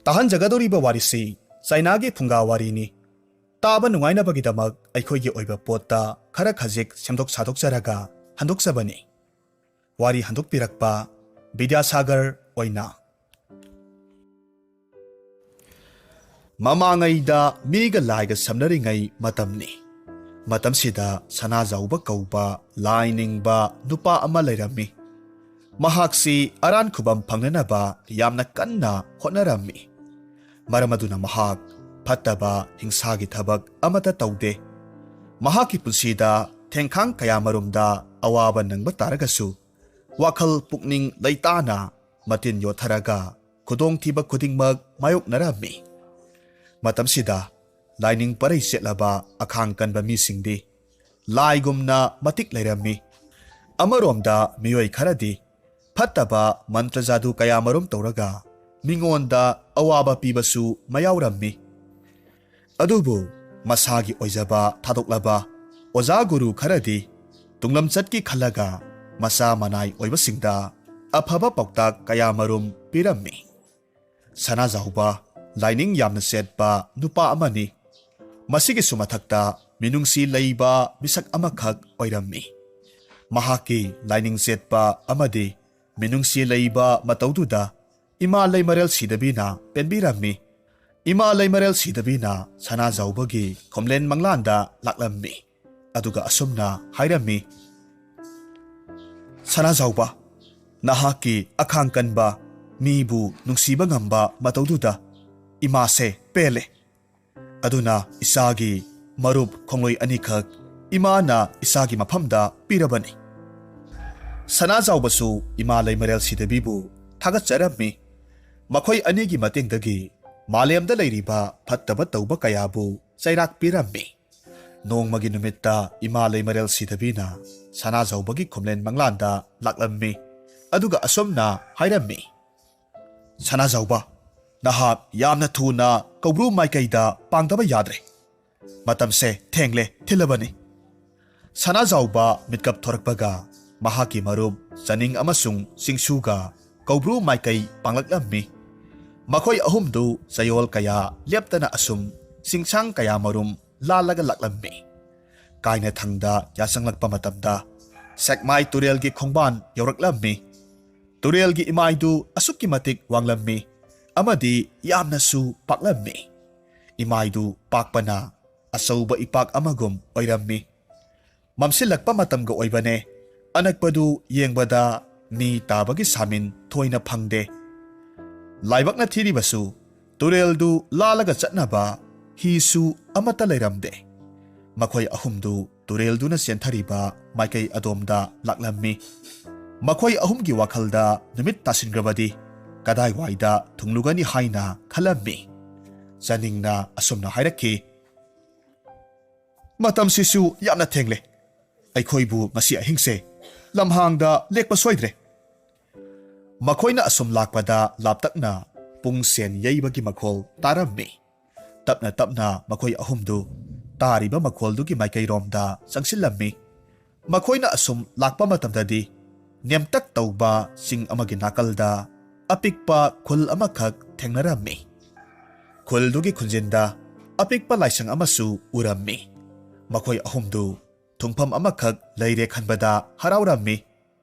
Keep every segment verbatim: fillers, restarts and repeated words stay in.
ꯇꯥꯍꯟꯖꯒꯗꯧꯔꯤꯕ ꯋꯥꯔꯤꯁꯤ ꯆꯩꯅꯥꯒꯤ ꯐꯨꯡꯒꯥ ꯋꯥꯔꯤꯅꯤ꯫ ꯇꯥꯕ ꯅꯨꯡꯉꯥꯏꯅꯕꯒꯤꯗꯃꯛ ꯑꯩꯈꯣꯏꯒꯤ ꯑꯣꯏꯕ ꯄꯣꯠꯇ ꯈꯔ ꯈꯖꯤꯛ ꯁꯦꯝꯗꯣꯛ ꯁꯥꯗꯣꯛꯆꯔꯒ ꯍꯟꯗꯣꯛꯆꯕꯅꯤ꯫ ꯋꯥꯔꯤ ꯍꯟꯗꯣꯛꯄꯤꯔꯛꯄ ꯕꯤꯗ꯭ꯌꯥꯁꯥꯒꯔ ꯑꯣꯏꯅ꯫ ꯃꯃꯥꯡꯉꯩꯗ ꯃꯤꯒ ꯂꯥꯏꯒ ꯁꯝꯅꯔꯤꯉꯩ ꯃꯇꯝꯅꯤ꯫ ꯃꯇꯝꯁꯤꯗ ꯁꯅꯥꯖꯥꯎꯕ ꯀꯧꯕ ꯂꯥꯏ ꯅꯤꯡꯕ ꯅꯨꯄꯥ ꯑꯃ ꯂꯩꯔꯝꯃꯤ꯫ ꯃꯍꯥꯛꯁꯤ ꯑꯔꯥꯟ ꯈꯨꯕꯝ ꯐꯪꯅꯅꯕ ꯌꯥꯝꯅ ꯀꯟꯅ ꯍꯣꯠꯅꯔꯝꯃꯤ꯫ ꯃꯔꯝ ꯑꯗꯨꯅ ꯃꯍꯥꯛ ꯐꯠꯇꯕ ꯍꯤꯡꯁꯥꯒꯤ ꯊꯕꯛ ꯑꯃꯠꯇ ꯇꯧꯗꯦ꯫ ꯃꯍꯥꯛꯀꯤ ꯄꯨꯟꯁꯤꯗ ꯊꯦꯡꯈꯥꯡ ꯀꯌꯥꯃꯔꯨꯝꯗ ꯑꯋꯥꯕ ꯅꯪꯕ ꯇꯥꯔꯒꯁꯨ, ꯋꯥꯈꯜ ꯄꯨꯛꯅꯤꯡ ꯂꯩꯇꯥꯅ ꯃꯇꯤꯟ ꯌꯣꯠꯊꯔꯒ ꯈꯨꯗꯣꯡꯊꯤꯕ ꯈꯨꯗꯤꯡꯃꯛ ꯃꯥꯌꯣꯛꯅꯔꯝꯃꯤ꯫ ꯃꯇꯝꯁꯤꯗ ꯂꯥꯏꯅꯤꯡ ꯄꯔꯩ ꯆꯦꯠꯂꯕ ꯑꯈꯥꯡ ꯀꯟꯕ ꯃꯤꯁꯤꯡꯗꯤ ꯂꯥꯏꯒꯨꯝꯅ ꯃꯇꯤꯛ ꯂꯩꯔꯝꯃꯤ꯫ ꯑꯃꯔꯣꯝꯗ ꯃꯤꯑꯣꯏ ꯈꯔꯗꯤ ꯐꯠꯇꯕ ꯃꯟꯇ꯭ꯔ ꯖꯥꯗꯨ ꯀꯌꯥꯃꯔꯨꯝ ꯇꯧꯔꯒ ꯃꯤꯉꯣꯟꯗ ꯑꯋꯥꯕ ꯄꯤꯕꯁꯨ ꯃꯌꯥꯎꯔꯝꯃꯤ꯫ ꯑꯗꯨꯕꯨ ꯃꯁꯥꯒꯤ ꯑꯣꯏꯖꯕ ꯊꯥꯗꯣꯛꯂꯕ ꯑꯣꯖꯥ ꯒꯨꯔꯨ ꯈꯔꯗꯤ ꯇꯨꯡꯂꯝꯆꯠꯀꯤ ꯈꯜꯂꯒ ꯃꯆꯥ ꯃꯅꯥꯏ ꯑꯣꯏꯕꯁꯤꯡꯗ ꯑꯐꯕ ꯄꯥꯎꯇꯥꯛ ꯀꯌꯥꯃꯔꯨꯝ ꯄꯤꯔꯝꯃꯤ꯫ ꯁꯅꯥꯖꯥꯎꯕ ꯂꯥꯏꯅꯤꯡ ꯌꯥꯝꯅ ꯆꯦꯠꯄ ꯅꯨꯄꯥ ꯑꯃꯅꯤ꯫ ꯃꯁꯤꯒꯤꯁꯨ ꯃꯊꯛꯇ ꯃꯤꯅꯨꯡꯁꯤ ꯂꯩꯕ ꯃꯤꯁꯛ ꯑꯃꯈꯛ ꯑꯣꯏꯔꯝꯃꯤ꯫ ꯃꯍꯥꯛꯀꯤ ꯂꯥꯏꯅꯤꯡ ꯆꯦꯠꯄ ꯑꯃꯗꯤ ꯃꯤꯅꯨꯡꯁꯤ ꯂꯩꯕ ꯃꯇꯧꯗꯨꯗ ꯏꯃꯥ ꯂꯩꯃꯔꯦꯜ ꯁꯤꯗꯕꯤꯅ ꯄꯦꯟꯕꯤꯔꯝꯃꯤ꯫ ꯏꯃꯥ ꯂꯩꯃꯔꯦꯜ ꯁꯤꯗꯕꯤꯅ ꯁꯅꯥꯖꯥꯎꯕꯒꯤ ꯈꯣꯝꯂꯦꯟ ꯃꯪꯂꯥꯟꯗ ꯂꯥꯛꯂꯝꯃꯤ꯫ ꯑꯗꯨꯒ ꯑꯁꯨꯝꯅ ꯍꯥꯏꯔꯝꯃꯤ, "ꯁꯅꯥꯖꯥꯎꯕ, ꯅꯍꯥꯛꯀꯤ ꯑꯈꯥꯡ ꯀꯟꯕ, ꯃꯤꯕꯨ ꯅꯨꯡꯁꯤꯕ ꯉꯝꯕ ꯃꯇꯧꯗꯨꯗ ꯏꯃꯥꯁꯦ ꯄꯦꯜꯂꯦ꯫ ꯑꯗꯨꯅ ꯏꯆꯥꯒꯤ ꯃꯔꯨꯞ ꯈꯣꯡꯂꯣꯏ ꯑꯅꯤꯈꯛ ꯏꯃꯥꯅ ꯏꯆꯥꯒꯤ ꯃꯐꯝꯗ ꯄꯤꯔꯕꯅꯤ꯫" ꯁꯅꯥꯖꯥꯎꯕꯁꯨ ꯏꯃꯥ ꯂꯩꯃꯔꯦꯜ ꯁꯤꯗꯕꯤꯕꯨ ꯊꯥꯒꯠꯆꯔꯝꯃꯤ꯫ ꯃꯈꯣꯏ ꯑꯅꯤꯒꯤ ꯃꯇꯦꯡꯗꯒꯤ ꯃꯥꯂꯦꯝꯗ ꯂꯩꯔꯤꯕ ꯐꯠꯇꯕ ꯇꯧꯕ ꯀꯌꯥꯕꯨ ꯆꯩꯔꯥꯛ ꯄꯤꯔꯝꯃꯤ꯫ ꯅꯣꯡꯃꯒꯤ ꯅꯨꯃꯤꯠꯇ ꯏꯃꯥ ꯂꯩꯃꯔꯦꯜ ꯁꯤꯗꯕꯤꯅ ꯁꯅꯥꯖꯥꯎꯕꯒꯤ ꯈꯣꯝꯂꯦꯟ ꯃꯪꯂꯥꯟꯗ ꯂꯥꯛꯂꯝꯃꯤ꯫ ꯑꯗꯨꯒ ꯑꯁꯨꯝꯅ ꯍꯥꯏꯔꯝꯃꯤ, "ꯁꯅꯥꯖꯥꯎꯕ, ꯅꯍꯥꯛ ꯌꯥꯝꯅ ꯊꯨꯅ ꯀꯧꯕ꯭ꯔꯨ ꯃꯥꯏꯀꯩꯗ ꯄꯥꯡꯗꯕ ꯌꯥꯗ꯭ꯔꯦ꯫ ꯃꯇꯝꯁꯦ ꯊꯦꯡꯂꯦ, ꯊꯤꯜꯂꯕꯅꯤ꯫" ꯁꯅꯥꯖꯥꯎꯕ ꯃꯤꯠꯀꯞ ꯊꯣꯔꯛꯄꯒ ꯃꯍꯥꯛꯀꯤ ꯃꯔꯨꯞ ꯆꯅꯤꯡ ꯑꯃꯁꯨꯡ ꯆꯤꯡꯁꯨꯒ ꯀꯧꯕ꯭ꯔꯨ ꯃꯥꯏꯀꯩ ꯄꯥꯡꯂꯛꯂꯝꯃꯤ꯫ ꯃꯈꯣꯏ ꯑꯍꯨꯝꯗꯨ ꯆꯌꯣꯜ ꯀꯌꯥ ꯂꯦꯞꯇꯅ ꯑꯁꯨꯝ ꯆꯤꯡꯁꯥꯡ ꯀꯌꯥ ꯃꯔꯨꯝ ꯂꯥꯜꯂꯒ ꯂꯥꯛꯂꯝꯃꯤ꯫ ꯀꯥꯏꯅꯊꯪꯗ ꯌꯥꯆꯪꯂꯛꯄ ꯃꯇꯝꯗ ꯁꯦꯛꯃꯥꯏ ꯇꯨꯔꯦꯜꯒꯤ ꯈꯣꯡꯕꯥꯟ ꯌꯧꯔꯛꯂꯝꯃꯤ꯫ ꯇꯨꯔꯦꯜꯒꯤ ꯏꯃꯥꯏꯗꯨ ꯑꯁꯨꯛꯀꯤ ꯃꯇꯤꯛ ꯋꯥꯡꯂꯝꯃꯤ ꯑꯃꯗꯤ ꯌꯥꯝꯅꯁꯨ ꯄꯥꯛꯂꯝꯃꯤ꯫ ꯏꯃꯥꯏꯗꯨ ꯄꯥꯛꯄꯅ ꯑꯆꯧꯕ ꯏꯄꯥꯛ ꯑꯃꯒꯨꯝ ꯑꯣꯏꯔꯝꯃꯤ꯫ ꯃꯝꯁꯤꯜꯂꯛꯄ ꯃꯇꯝꯒ ꯑꯣꯏꯕꯅꯦ꯫ ꯑꯅꯛꯄꯗꯨ ꯌꯦꯡꯕꯗ ꯃꯤ ꯇꯥꯕꯒꯤ ꯁꯥꯃꯤꯟ ꯊꯣꯏꯅ ꯐꯪꯗꯦ꯫ ꯂꯥꯏꯕꯛꯅ ꯊꯤꯔꯤꯕꯁꯨ ꯇꯨꯔꯦꯜꯗꯨ ꯂꯥꯜꯂꯒ ꯆꯠꯅꯕ ꯍꯤꯁꯨ ꯑꯃꯠꯇ ꯂꯩꯔꯝꯗꯦ꯫ ꯃꯈꯣꯏ ꯑꯍꯨꯝꯗꯨ ꯇꯨꯔꯦꯜꯗꯨꯅ ꯆꯦꯟꯊꯔꯤꯕ ꯃꯥꯏꯀꯩ ꯑꯗꯣꯝꯗ ꯂꯥꯛꯂꯝꯃꯤ꯫ ꯃꯈꯣꯏ ꯑꯍꯨꯝꯒꯤ ꯋꯥꯈꯜꯗ ꯅꯨꯃꯤꯠ ꯇꯥꯁꯤꯟꯈ꯭ꯔꯕꯗꯤ ꯀꯗꯥꯏꯋꯥꯏꯗ ꯊꯨꯡꯂꯨꯒꯅꯤ ꯍꯥꯏꯅ ꯈꯜꯂꯝꯃꯤ꯫ ꯆꯥꯅꯤꯡꯅ ꯑꯁꯨꯝꯅ ꯍꯥꯏꯔꯛꯈꯤ, "ꯃꯇꯝꯁꯤꯁꯨ ꯌꯥꯝꯅ ꯊꯦꯡꯂꯦ꯫ ꯑꯩꯈꯣꯏꯕꯨ ꯉꯁꯤ ꯑꯍꯤꯡꯁꯦ ꯂꯝꯍꯥꯡꯗ ꯂꯦꯛꯄ ꯁꯣꯏꯗ꯭ꯔꯦ꯫" ꯃꯈꯣꯏꯅ ꯑꯁꯨꯝ ꯂꯥꯛꯄꯗ ꯂꯥꯞꯇꯛꯅ ꯄꯨꯡ ꯁꯦꯟ ꯌꯩꯕꯒꯤ ꯃꯈꯣꯜ ꯇꯥꯔꯝꯃꯤ꯫ ꯇꯞꯅ ꯇꯞꯅ ꯃꯈꯣꯏ ꯑꯍꯨꯝꯗꯨ ꯇꯥꯔꯤꯕ ꯃꯈꯣꯜꯗꯨꯒꯤ ꯃꯥꯏꯀꯩꯔꯣꯝꯗ ꯆꯪꯁꯤꯜꯂꯝꯃꯤ꯫ ꯃꯈꯣꯏꯅ ꯑꯁꯨꯝ ꯂꯥꯛꯄ ꯃꯇꯝꯗꯗꯤ ꯅꯦꯝꯇꯛ ꯇꯧꯕ ꯆꯤꯡ ꯑꯃꯒꯤ ꯅꯥꯀꯜꯗ ꯑꯄꯤꯛꯄ ꯈꯨꯜ ꯑꯃꯈꯛ ꯊꯦꯡꯅꯔꯝꯃꯤ꯫ ꯈꯨꯜꯗꯨꯒꯤ ꯈꯨꯟꯖꯤꯟꯗ ꯑꯄꯤꯛꯄ ꯂꯥꯏꯁꯪ ꯑꯃꯁꯨ ꯎꯔꯝꯃꯤ꯫ ꯃꯈꯣꯏ ꯑꯍꯨꯝꯗꯨ ꯊꯨꯡꯐꯝ ꯑꯃꯈꯛ ꯂꯩꯔꯦ ꯈꯟꯕꯗ ꯍꯔꯥꯎꯔꯝꯃꯤ꯫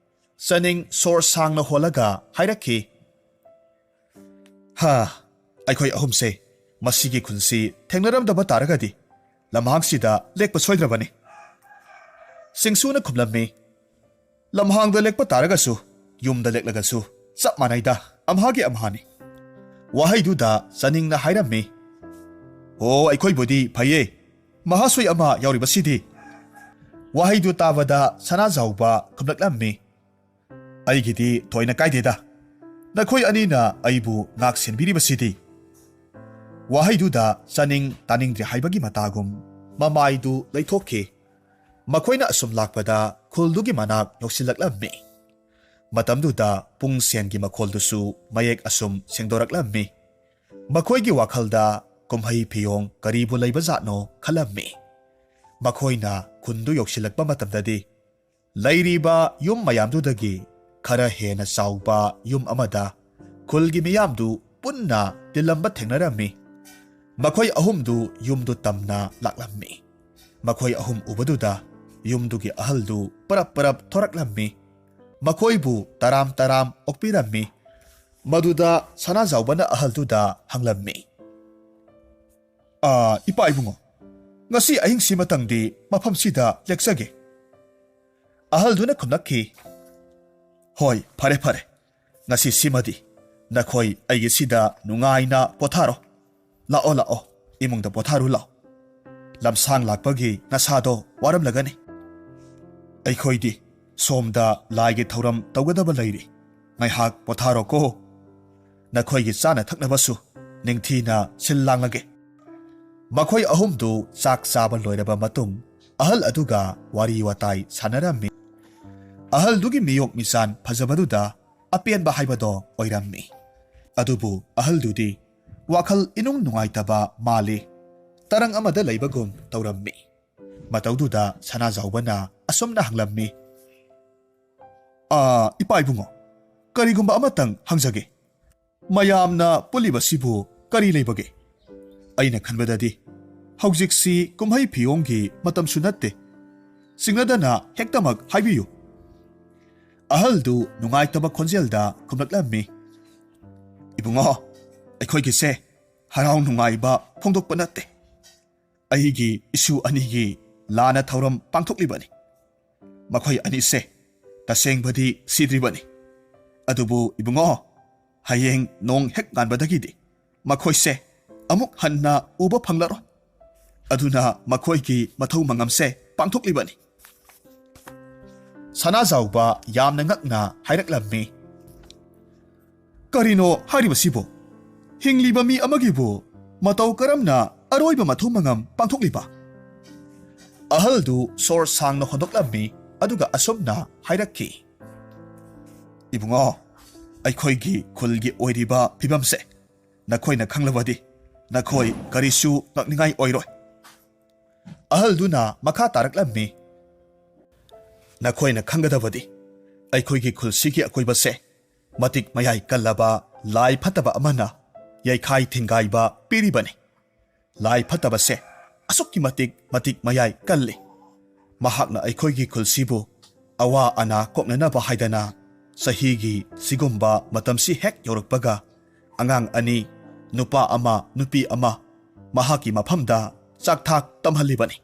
ꯆꯥꯅꯤꯡ ꯁꯣꯔ ꯁꯥꯡꯅ ꯍꯣꯜꯂꯒ ꯍꯥꯏꯔꯛꯈꯤ, "ꯍꯥ, ꯑꯩꯈꯣꯏ ꯑꯍꯨꯝꯁꯦ ꯃꯁꯤꯒꯤ ꯈꯨꯟꯁꯤ ꯊꯦꯡꯅꯔꯝꯗꯕ ꯇꯥꯔꯒꯗꯤ ꯂꯝꯍꯥꯡꯁꯤꯗ ꯂꯦꯛꯄ ꯁꯣꯏꯗ꯭ꯔꯕꯅꯤ꯫" ꯁꯤꯡꯁꯨꯅ ꯈꯨꯝꯂꯝꯃꯤ, "ꯂꯝꯍꯥꯡꯗ ꯂꯦꯛꯄ ꯇꯥꯔꯒꯁꯨ ꯌꯨꯝꯗ ꯂꯦꯛꯂꯒꯁꯨ ꯆꯞ ꯃꯥꯟꯅꯩꯗ, ꯑꯝꯍꯥꯒꯤ ꯑꯝꯍꯥꯅꯤ꯫" ꯋꯥꯍꯩꯗꯨꯗ ꯆꯥꯅꯤꯡꯅ ꯍꯥꯏꯔꯝꯃꯤ, "ꯑꯣ, ꯑꯩꯈꯣꯏꯕꯨꯗꯤ ꯐꯩꯌꯦ, ꯃꯍꯥꯁꯣꯏ ꯑꯃ ꯌꯥꯎꯔꯤꯕꯁꯤꯗꯤ꯫" ꯋꯥꯍꯩꯗꯨ ꯇꯥꯕꯗ ꯁꯅꯥꯖꯥꯎꯕ ꯈꯨꯝꯂꯛꯂꯝꯃꯤ, "ꯑꯩꯒꯤꯗꯤ ꯊꯣꯏꯅ ꯀꯥꯏꯗꯦꯗ, ꯅꯈꯣꯏ ꯑꯅꯤꯅ ꯑꯩꯕꯨ ꯉꯥꯛ ꯁꯦꯟꯕꯤꯔꯤꯕꯁꯤꯗꯤ꯫" ꯋꯥꯍꯩꯗꯨꯗ ꯆꯥꯅꯤꯡ ꯇꯥꯅꯤꯡꯗ꯭ꯔꯦ ꯍꯥꯏꯕꯒꯤ ꯃꯇꯥꯒꯨꯝ ꯃꯃꯥꯏꯗꯨ ꯂꯩꯊꯣꯛꯈꯤ꯫ ꯃꯈꯣꯏꯅ ꯑꯁꯨꯝ ꯂꯥꯛꯄꯗ ꯈꯨꯜꯗꯨꯒꯤ ꯃꯅꯥꯛ ꯌꯧꯁꯤꯜꯂꯛꯂꯝꯃꯤ꯫ ꯃꯇꯝꯗꯨꯗ ꯄꯨꯡ ꯁꯦꯟꯒꯤ ꯃꯈꯣꯜꯗꯨꯁꯨ ꯃꯌꯦꯛ ꯑꯁꯨꯝ ꯁꯦꯡꯗꯣꯔꯛꯂꯝꯃꯤ꯫ ꯃꯈꯣꯏꯒꯤ ꯋꯥꯈꯜꯗ ꯀꯨꯝꯍꯩ ꯐꯤꯌꯣꯡ ꯀꯔꯤꯕꯨ ꯂꯩꯕꯖꯥꯠꯅꯣ ꯈꯜꯂꯝꯃꯤ꯫ ꯃꯈꯣꯏꯅ ꯈꯨꯟꯗꯨ ꯌꯧꯁꯤꯜꯂꯛꯄ ꯃꯇꯝꯗꯗꯤ ꯂꯩꯔꯤꯕ ꯌꯨꯝ ꯃꯌꯥꯝꯗꯨꯗꯒꯤ ꯈꯔ ꯍꯦꯟꯅ ꯆꯥꯎꯕ ꯌꯨꯝ ꯑꯃꯗ ꯈꯨꯜꯒꯤ ꯃꯤꯌꯥꯝꯗꯨ ꯄꯨꯟꯅ ꯇꯤꯜꯂꯝꯕ ꯊꯦꯡꯅꯔꯝꯃꯤ꯫ ꯃꯈꯣꯏ ꯑꯍꯨꯝꯗꯨ ꯌꯨꯝꯗꯨ ꯇꯝꯅ ꯂꯥꯛꯂꯝꯃꯤ꯫ ꯃꯈꯣꯏ ꯑꯍꯨꯝ ꯎꯕꯗꯨꯗ ꯌꯨꯝꯗꯨꯒꯤ ꯑꯍꯜꯗꯨ ꯄꯔꯞ ꯄꯔꯞ ꯊꯣꯔꯛꯂꯝꯃꯤ꯫ ꯃꯈꯣꯏꯕꯨ ꯇꯔꯥꯝ ꯇꯔꯥꯝ ꯑꯣꯛꯄꯤꯔꯝꯃꯤ꯫ ꯃꯗꯨꯗ ꯁꯅꯥꯖꯥꯎꯕꯅ ꯑꯍꯜꯗꯨꯗ ꯍꯪꯂꯝꯃꯤ, "ꯑꯥ, ꯏꯄꯥ ꯏꯕꯨꯡꯉꯣ, ꯉꯁꯤ ꯑꯍꯤꯡꯁꯤꯃꯇꯪꯗꯤ ꯃꯐꯝꯁꯤꯗ ꯂꯦꯛꯆꯒꯦ?" ꯑꯍꯜꯗꯨꯅ ꯈꯨꯝꯂꯛꯈꯤ, "ꯍꯣꯏ, ꯐꯔꯦ ꯐꯔꯦ, ꯉꯁꯤꯁꯤꯃꯗꯤ ꯅꯈꯣꯏ ꯑꯩꯒꯤꯁꯤꯗ ꯅꯨꯡꯉꯥꯏꯅ ꯄꯣꯊꯥꯔꯣ꯫ ꯂꯥꯛꯑꯣ ꯂꯥꯛꯑꯣ, ꯏꯃꯨꯡꯗ ꯄꯣꯊꯥꯔꯨ ꯂꯥꯛꯑꯣ꯫ ꯂꯝꯁꯥꯡ ꯂꯥꯛꯄꯒꯤ ꯅꯁꯥꯗꯣ ꯋꯥꯔꯝꯂꯒꯅꯤ꯫ ꯑꯩꯈꯣꯏꯗꯤ ꯁꯣꯝꯗ ꯂꯥꯏꯒꯤ ꯊꯧꯔꯝ ꯇꯧꯒꯗꯕ ꯂꯩꯔꯤ꯫ ꯉꯥꯏꯍꯥꯛ ꯄꯣꯊꯥꯔꯣꯀꯣ꯫ ꯅꯈꯣꯏꯒꯤ ꯆꯥꯅ ꯊꯛꯅꯕꯁꯨ ꯅꯤꯡꯊꯤꯅ ꯁꯤꯜ ꯂꯥꯡꯂꯒꯦ꯫" ꯃꯈꯣꯏ ꯑꯍꯨꯝꯗꯨ ꯆꯥꯛ ꯆꯥꯕ ꯂꯣꯏꯔꯕ ꯃꯇꯨꯡ ꯑꯍꯜ ꯑꯗꯨꯒ ꯋꯥꯔꯤ ꯋꯥꯇꯥꯏ ꯁꯥꯟꯅꯔꯝꯃꯤ꯫ ꯑꯍꯜꯗꯨꯒꯤ ꯃꯤꯌꯣꯛ ꯃꯤꯆꯥꯟ ꯐꯖꯕꯗꯨꯗ ꯑꯄꯦꯟꯕ ꯍꯥꯏꯕꯗꯣ ꯑꯣꯏꯔꯝꯃꯤ꯫ ꯑꯗꯨꯕꯨ ꯑꯍꯜꯗꯨꯗꯤ ꯋꯥꯈꯜ ꯏꯅꯨꯡ ꯅꯨꯡꯉꯥꯏꯇꯕ ꯃꯥꯜꯂꯤ꯫ ꯇꯔꯪ ꯑꯃꯗ ꯂꯩꯕꯒꯨꯝ ꯇꯧꯔꯝꯃꯤ꯫ ꯃꯇꯧꯗꯨꯗ ꯁꯅꯥꯖꯥꯎꯕꯅ ꯑꯁꯨꯝꯅ ꯍꯪꯂꯝꯃꯤ, "ꯑꯥ, ꯏꯄꯥ ꯏꯕꯨꯡꯉꯣ, ꯀꯔꯤꯒꯨꯝꯕ ꯑꯃꯇꯪ ꯍꯪꯖꯒꯦ꯫ ꯃꯌꯥꯝꯅ ꯄꯨꯜꯂꯤꯕꯁꯤꯕꯨ ꯀꯔꯤ ꯂꯩꯕꯒꯦ? ꯑꯩꯅ ꯈꯟꯕꯗꯗꯤ ꯍꯧꯖꯤꯛꯁꯤ ꯀꯨꯝꯍꯩ ꯐꯤꯌꯣꯡꯒꯤ ꯃꯇꯝꯁꯨ ꯅꯠꯇꯦ꯫ ꯆꯤꯡꯅꯗꯅ ꯍꯦꯛꯇꯃꯛ ꯍꯥꯏꯕꯤꯌꯨ꯫" ꯑꯍꯜꯗꯨ ꯅꯨꯡꯉꯥꯏꯇꯕ ꯈꯣꯟꯖꯦꯜꯗ ꯈꯨꯝꯂꯛꯂꯝꯃꯤ, "ꯏꯕꯨꯡꯉꯣ, ꯑꯩꯈꯣꯏꯒꯤꯁꯦ ꯍꯔꯥꯎ ꯅꯨꯡꯉꯥꯏꯕ ꯐꯣꯡꯗꯣꯛꯄ ꯅꯠꯇꯦ꯫ ꯑꯩꯒꯤ ꯏꯁꯨ ꯑꯅꯤꯒꯤ ꯂꯥꯟꯅ ꯊꯧꯔꯝ ꯄꯥꯡꯊꯣꯛꯂꯤꯕꯅꯤ꯫ ꯃꯈꯣꯏ ꯑꯅꯤꯁꯦ ꯇꯁꯦꯡꯕꯗꯤ ꯁꯤꯗ꯭ꯔꯤꯕꯅꯤ꯫ ꯑꯗꯨꯕꯨ ꯏꯕꯨꯡꯉꯣ, ꯍꯌꯦꯡ ꯅꯣꯡ ꯍꯦꯛ ꯉꯥꯟꯕꯗꯒꯤꯗꯤ ꯃꯈꯣꯏꯁꯦ ꯑꯃꯨꯛ ꯍꯟꯅ ꯎꯕ ꯐꯪꯂꯔꯣꯏ꯫ ꯑꯗꯨꯅ ꯃꯈꯣꯏꯒꯤ ꯃꯊꯧ ꯃꯉꯝꯁꯦ ꯄꯥꯡꯊꯣꯛꯂꯤꯕꯅꯤ꯫" ꯁꯅꯥꯖꯥꯎꯕ ꯌꯥꯝꯅ ꯉꯛꯅ ꯍꯥꯏꯔꯛꯂꯝꯃꯤ, "ꯀꯔꯤꯅꯣ ꯍꯥꯏꯔꯤꯕꯁꯤꯕꯨ? ꯍꯤꯡꯂꯤꯕ ꯃꯤ ꯑꯃꯒꯤꯕꯨ ꯃꯇꯧ ꯀꯔꯝꯅ ꯑꯔꯣꯏꯕ ꯃꯊꯧ ꯃꯉꯝ ꯄꯥꯡꯊꯣꯛꯂꯤꯕ?" ꯑꯍꯜꯗꯨ ꯁꯣꯔ ꯁꯥꯡꯅ ꯍꯣꯟꯗꯣꯛꯂꯝꯃꯤ, ꯑꯗꯨꯒ ꯑꯁꯨꯝꯅ ꯍꯥꯏꯔꯛꯈꯤ, "ꯏꯕꯨꯡꯉꯣ, ꯑꯩꯈꯣꯏꯒꯤ ꯈꯨꯜꯒꯤ ꯑꯣꯏꯔꯤꯕ ꯐꯤꯕꯝꯁꯦ ꯅꯈꯣꯏꯅ ꯈꯪꯂꯕꯗꯤ ꯅꯈꯣꯏ ꯀꯔꯤꯁꯨ ꯉꯛꯅꯤꯡꯉꯥꯏ ꯑꯣꯏꯔꯣꯏ꯫" ꯑꯍꯜꯗꯨꯅ ꯃꯈꯥ ꯇꯥꯔꯛꯂꯝꯃꯤ, "ꯅꯈꯣꯏꯅ ꯈꯪꯒꯗꯕꯗꯤ ꯑꯩꯈꯣꯏꯒꯤ ꯈꯨꯜꯁꯤꯒꯤ ꯑꯀꯣꯏꯕꯁꯦ ꯃꯇꯤꯛ ꯃꯌꯥꯏ ꯀꯜꯂꯕ ꯂꯥꯏ ꯐꯠꯇꯕ ꯑꯃꯅ ꯌꯩꯈꯥꯏ ꯊꯤꯟꯒꯥꯏꯕ ꯄꯤꯔꯤꯕꯅꯤ꯫ ꯂꯥꯏ ꯐꯠꯇꯕꯁꯦ ꯑꯁꯨꯛꯀꯤ ꯃꯇꯤꯛ ꯃꯇꯤꯛ ꯃꯌꯥꯏ ꯀꯜꯂꯤ꯫ ꯃꯍꯥꯛꯅ ꯑꯩꯈꯣꯏꯒꯤ ꯈꯨꯜꯁꯤꯕꯨ ꯑꯋꯥ ꯑꯅꯥ ꯀꯣꯛꯅꯅꯕ ꯍꯥꯏꯗꯅ ꯆꯍꯤꯒꯤ ꯁꯤꯒꯨꯝꯕ ꯃꯇꯝꯁꯤ ꯍꯦꯛ ꯌꯧꯔꯛꯄꯒ ꯑꯉꯥꯡ ꯑꯅꯤ, ꯅꯨꯄꯥ ꯑꯃ, ꯅꯨꯄꯤ ꯑꯃ, ꯃꯍꯥꯛꯀꯤ ꯃꯐꯝꯗ ꯆꯥꯛꯊꯥꯛ ꯇꯝꯍꯜꯂꯤꯕꯅꯤ꯫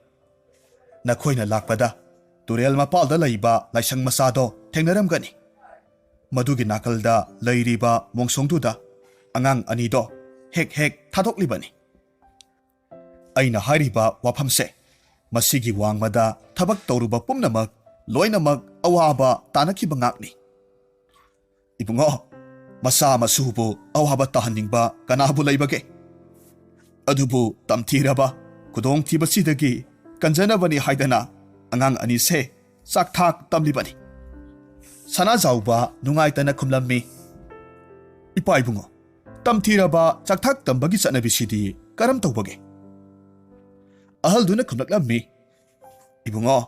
ꯅꯈꯣꯏꯅ ꯂꯥꯛꯄꯗ ꯇꯨꯔꯦꯜ ꯃꯄꯥꯜꯗ ꯂꯩꯕ ꯂꯥꯏꯁꯪ ꯃꯆꯥꯗꯣ ꯊꯦꯡꯅꯔꯝꯒꯅꯤ꯫ ꯃꯗꯨꯒꯤ ꯅꯥꯀꯜꯗ ꯂꯩꯔꯤꯕ ꯃꯣꯡꯁꯣꯡꯗꯨꯗ ꯑꯉꯥꯡ ꯑꯅꯤꯗꯣ ꯍꯦꯛ ꯍꯦꯛ ꯊꯥꯗꯣꯛꯂꯤꯕꯅꯤ꯫ ꯑꯩꯅ ꯍꯥꯏꯔꯤꯕ ꯋꯥꯐꯝꯁꯦ, ꯃꯁꯤꯒꯤ ꯋꯥꯡꯃꯗ ꯊꯕꯛ ꯇꯧꯔꯨꯕ ꯄꯨꯝꯅꯃꯛ ꯂꯣꯏꯅꯃꯛ ꯑꯋꯥꯕ ꯇꯥꯅꯈꯤꯕ ꯉꯥꯛꯅꯤ꯫ ꯏꯕꯨꯡꯉꯣ, ꯃꯆꯥ ꯃꯁꯨꯕꯨ ꯑꯋꯥꯕ ꯇꯥꯍꯟꯅꯤꯡꯕ ꯀꯅꯥꯕꯨ ꯂꯩꯕꯒꯦ? ꯑꯗꯨꯕꯨ ꯇꯝꯊꯤꯔꯕ ꯈꯨꯗꯣꯡꯊꯤꯕꯁꯤꯗꯒꯤ ꯀꯟꯖꯅꯕꯅꯤ ꯍꯥꯏꯗꯅ ꯑꯉꯥꯡ ꯑꯅꯤꯁꯦ ꯆꯥꯛꯊꯥꯛ ꯇꯝꯂꯤꯕꯅꯤ꯫ ꯁꯅꯥꯖꯥꯎꯕ ꯅꯨꯡꯉꯥꯏꯇꯅ ꯈꯨꯝꯂꯝꯃꯤ, "ꯏꯄꯥ ꯏꯕꯨꯡꯉꯣ, ꯇꯝꯊꯤꯔꯕ ꯆꯥꯛꯊꯥꯛ ꯇꯝꯕꯒꯤ ꯆꯠꯅꯕꯤꯁꯤꯗꯤ ꯀꯔꯝ ꯇꯧꯕꯒꯦ?" ꯑꯍꯜꯗꯨꯅ ꯈꯨꯝꯂꯛꯂꯝꯃꯤ, "ꯏꯕꯨꯡꯉꯣ,